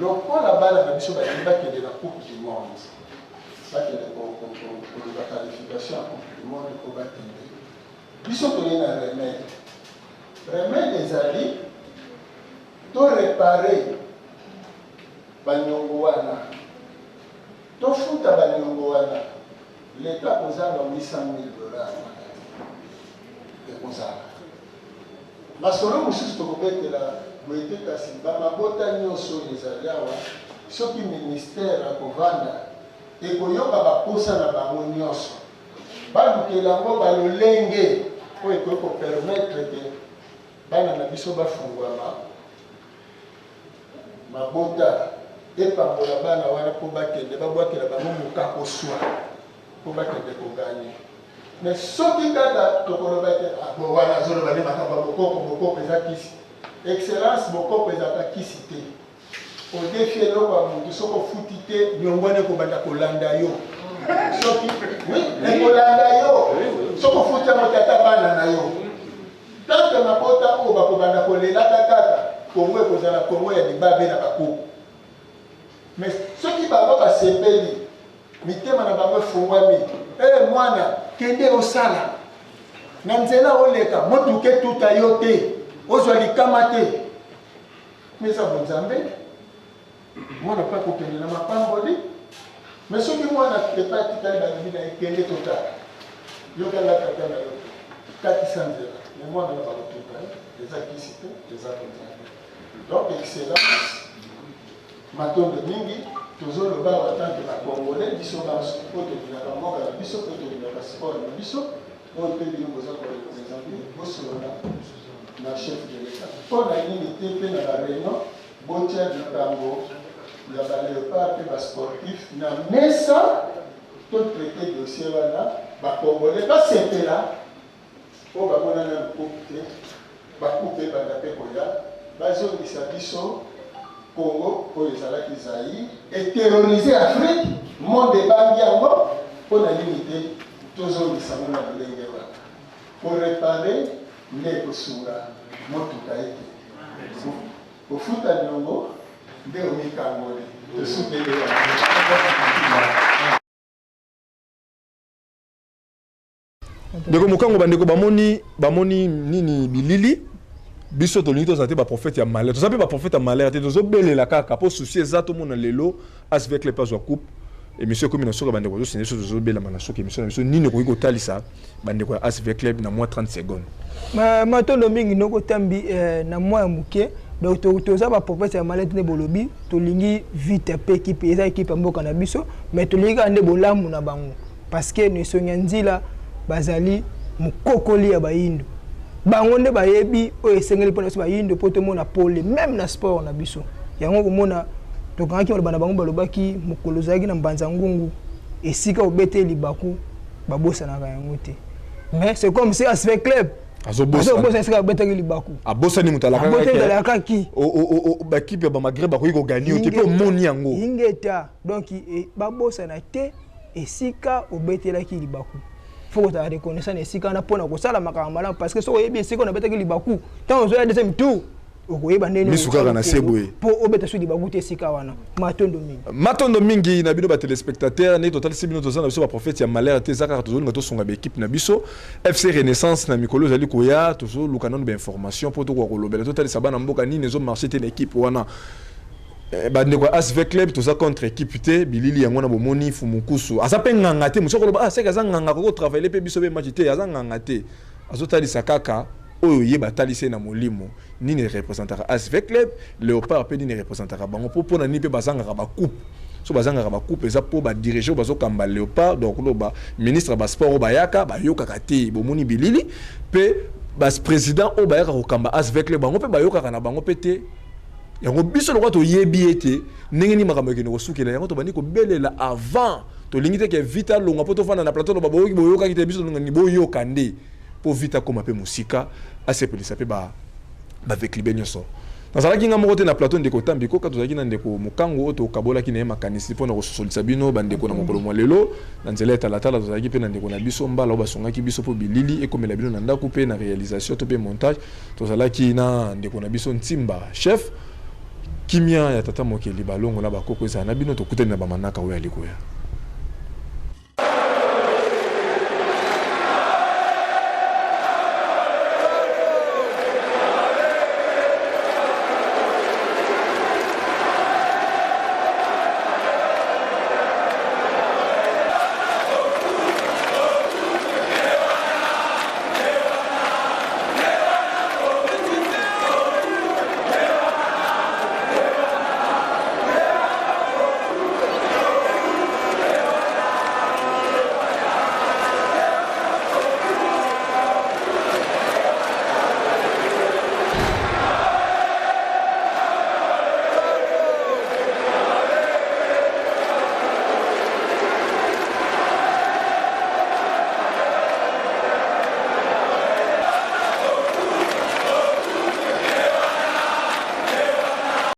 lokola bana na biso balingi bakende na Coupe du monde, bakende koluka qualification ya Coupe du monde mpo bakende, biso toye na remède. Remède ezali to réparer baniongo wana, tofuta baniongo wana. Leta kozanga 800 000 dollars wana te, ekozala masolo mosusu tokobetela boye te. Kasi bamabota nyonso oyo ezali awa, soki ministère akovanda, ekoyoka baposa na bango nyonso, balukela yango balolenge oyo ekoki kopermettre ke bana na biso bafungwama, mabota epambola bana wana mpo bakende, babwakela bango mokako swa mpo bakende kogagner. Mais soki kaka tokoloba te: "Ah, bo wana azoloba nde makambo ya bokoko, bokoko eza kisi." Excellence, bokoko ezalaka kisi te. Odefi eloko ya motu, soki ofuti te niongo wana, ekobanda kolanda yo. Soki oui, ekolanda yo. Soki ofuti yango te, ata bana na yo. Tant que mabota oyo bakobanda kolelaka kaka, Congo ekozala Congo ya libabe na bakoko. Mais soki bango basepeli, mitema na bango efungwami, eh mwana, kende osala. Na nzela oleka, motuka etuta yo te, ozwa likama te. Mais eza bonzambe. Mwana pe akokende na mapamboli. Mais soki mwana epai atikali balobi na ye kende totala. Yoka nga tata na yo te. Katisa nzela. Mais mwana na bakotuta ye. Eza kisi te, eza bonzambe. Donc excellence matondo mingi tozoloba awa tant que ba congolais biso banso oyo tolingaka mboka na biso oyo tolingaka sport na biso oyo mpe bino boza ko represente bosolola na chef de l'etat mpo na nini te mpe na ba réunion Botia likambo ya ba leopards pe ba sportifs na mesa to traiter dossier wana ba congolais basepela oyo bamona nanu coupe te ba coupe ebanda pe koya bazongisa biso Congo oyo ezalaki Zaïre e terroriser Afrique monde ebangi yango mpo na nini te tozongisa yango na lolenge wana ko reparer nde ekosunga motuka ete Kofuta niongo nde omikangoli. Tosukeli wana. Ndeko Mokango, bandeko bamoni bamoni nini bilili biso tolingi tozala te baprofete ya malheur, toza mpe baprofete ya malheur te, tozobelela kaka mpo souci eza tomona lelo ASV Club azwa coupe. Émission ekomi na suka, bandeko bazosende biso, tozobelama na suka émission na biso. Nini okoki kotalisa bandeko ya ASV Club na mwa 30 secondes? Matondo mingi noko Tambi na mwa ya moke. Donc toza ba prophète ya malheur nde bolobi, tolingi vite pe équipe eza équipe ya mboka na biso, mais tolingi kaka nde bolamu na bango parce que na esongi ya nzila bazali mokokoli ya bayindo, bango nde bayebi oyo esengeli mpona biso bayindo mpo tomona pole même na sport na biso. Yango komona tokangaki maloba na bango, balobaki mokolo ozalaki na mbanza ngungu esika obeteli libaku babosanaka yango te, mais c'est comme si ASV Club azobosana esika abetaki libaku, abosani moto alakaki bakipe ya bamagreb bakoki koganye yo te mpe omoni yango ingeta. Donc babosana te esika obetelaki libaku, faut kozala reconnaissant na esika wana mpona kosala makambo malamu, parce que soki oyebi esika oyo nabetaki libaku, ntango ozoya deuxième tour okoyeba ndenge misu kaka na se boye mpo obeta so libaku te esika wana. Matondo mingi. Matondo mingi na bino batelespectateur. Ndenge totalisi bino, toza na biso baprophète ya malheur te, eza kaka tozolinga tosunga baekipe na biso FC Renaissance na mikolo ezali koya. Tozoluka nano bainformation mpo tokoka kolobela, totalisa bana mboka nini ezomarche te na ekipe wana. Bandeko ya ASV Club, toza contre équipe te. Bilili yango na bomoni, Fumukusu aza mpe nganga te. Mosu akoloba ah, seke aza nganga, akoki kotravaille mpe biso mpe match te. Aza nganga te, azotalisa kaka oyo ye batalisi ye na molimo nini représentaka ASV Club Léopard mpe nini représentaka bango, mpo mpona nini mpe bazangaka bacoupe. So bazangaka bacoupe eza mpo badirige oyo bazokamba Léopard, donc loba ministre ya basport oyo bayaka bayokaka te. Bomoni bilili mpe baprésident oyo bayaka kokamba ASV Club, bango mpe bayokaka na bango mpe te. Yango biso lokola toyebi ete ndenge nini makambo ekende kosukela, yango tobandi kobelela avant. Tolingi te ke Vita alongwa mpo tofanda na plateau loba boyoki boyokaki te. Biso tolingi boyoka nde mpo Vita akóma mpe mosika, asepelisa mpe baveclibe nyonso. Nazalaki nga moko te na plateau, ndeko Tambi Koka, tozalaki na ndeko Mokango oyo tokabolaki na ye makanisi mpona kososolisa bino bandeko na mokolo mwa lelo na nzela ya talatala. Tozalaki mpe na ndeko na biso Mbala oyo basungaki biso mpo bilili ekomela bino na ndako, mpe na réalisation to mpe montage tozalaki na ndeko na biso Ntimba chef. Kimia ya tata mokeli balongo na bakoko ezala na bino. Tokutani na bamanaka oyo alikoya.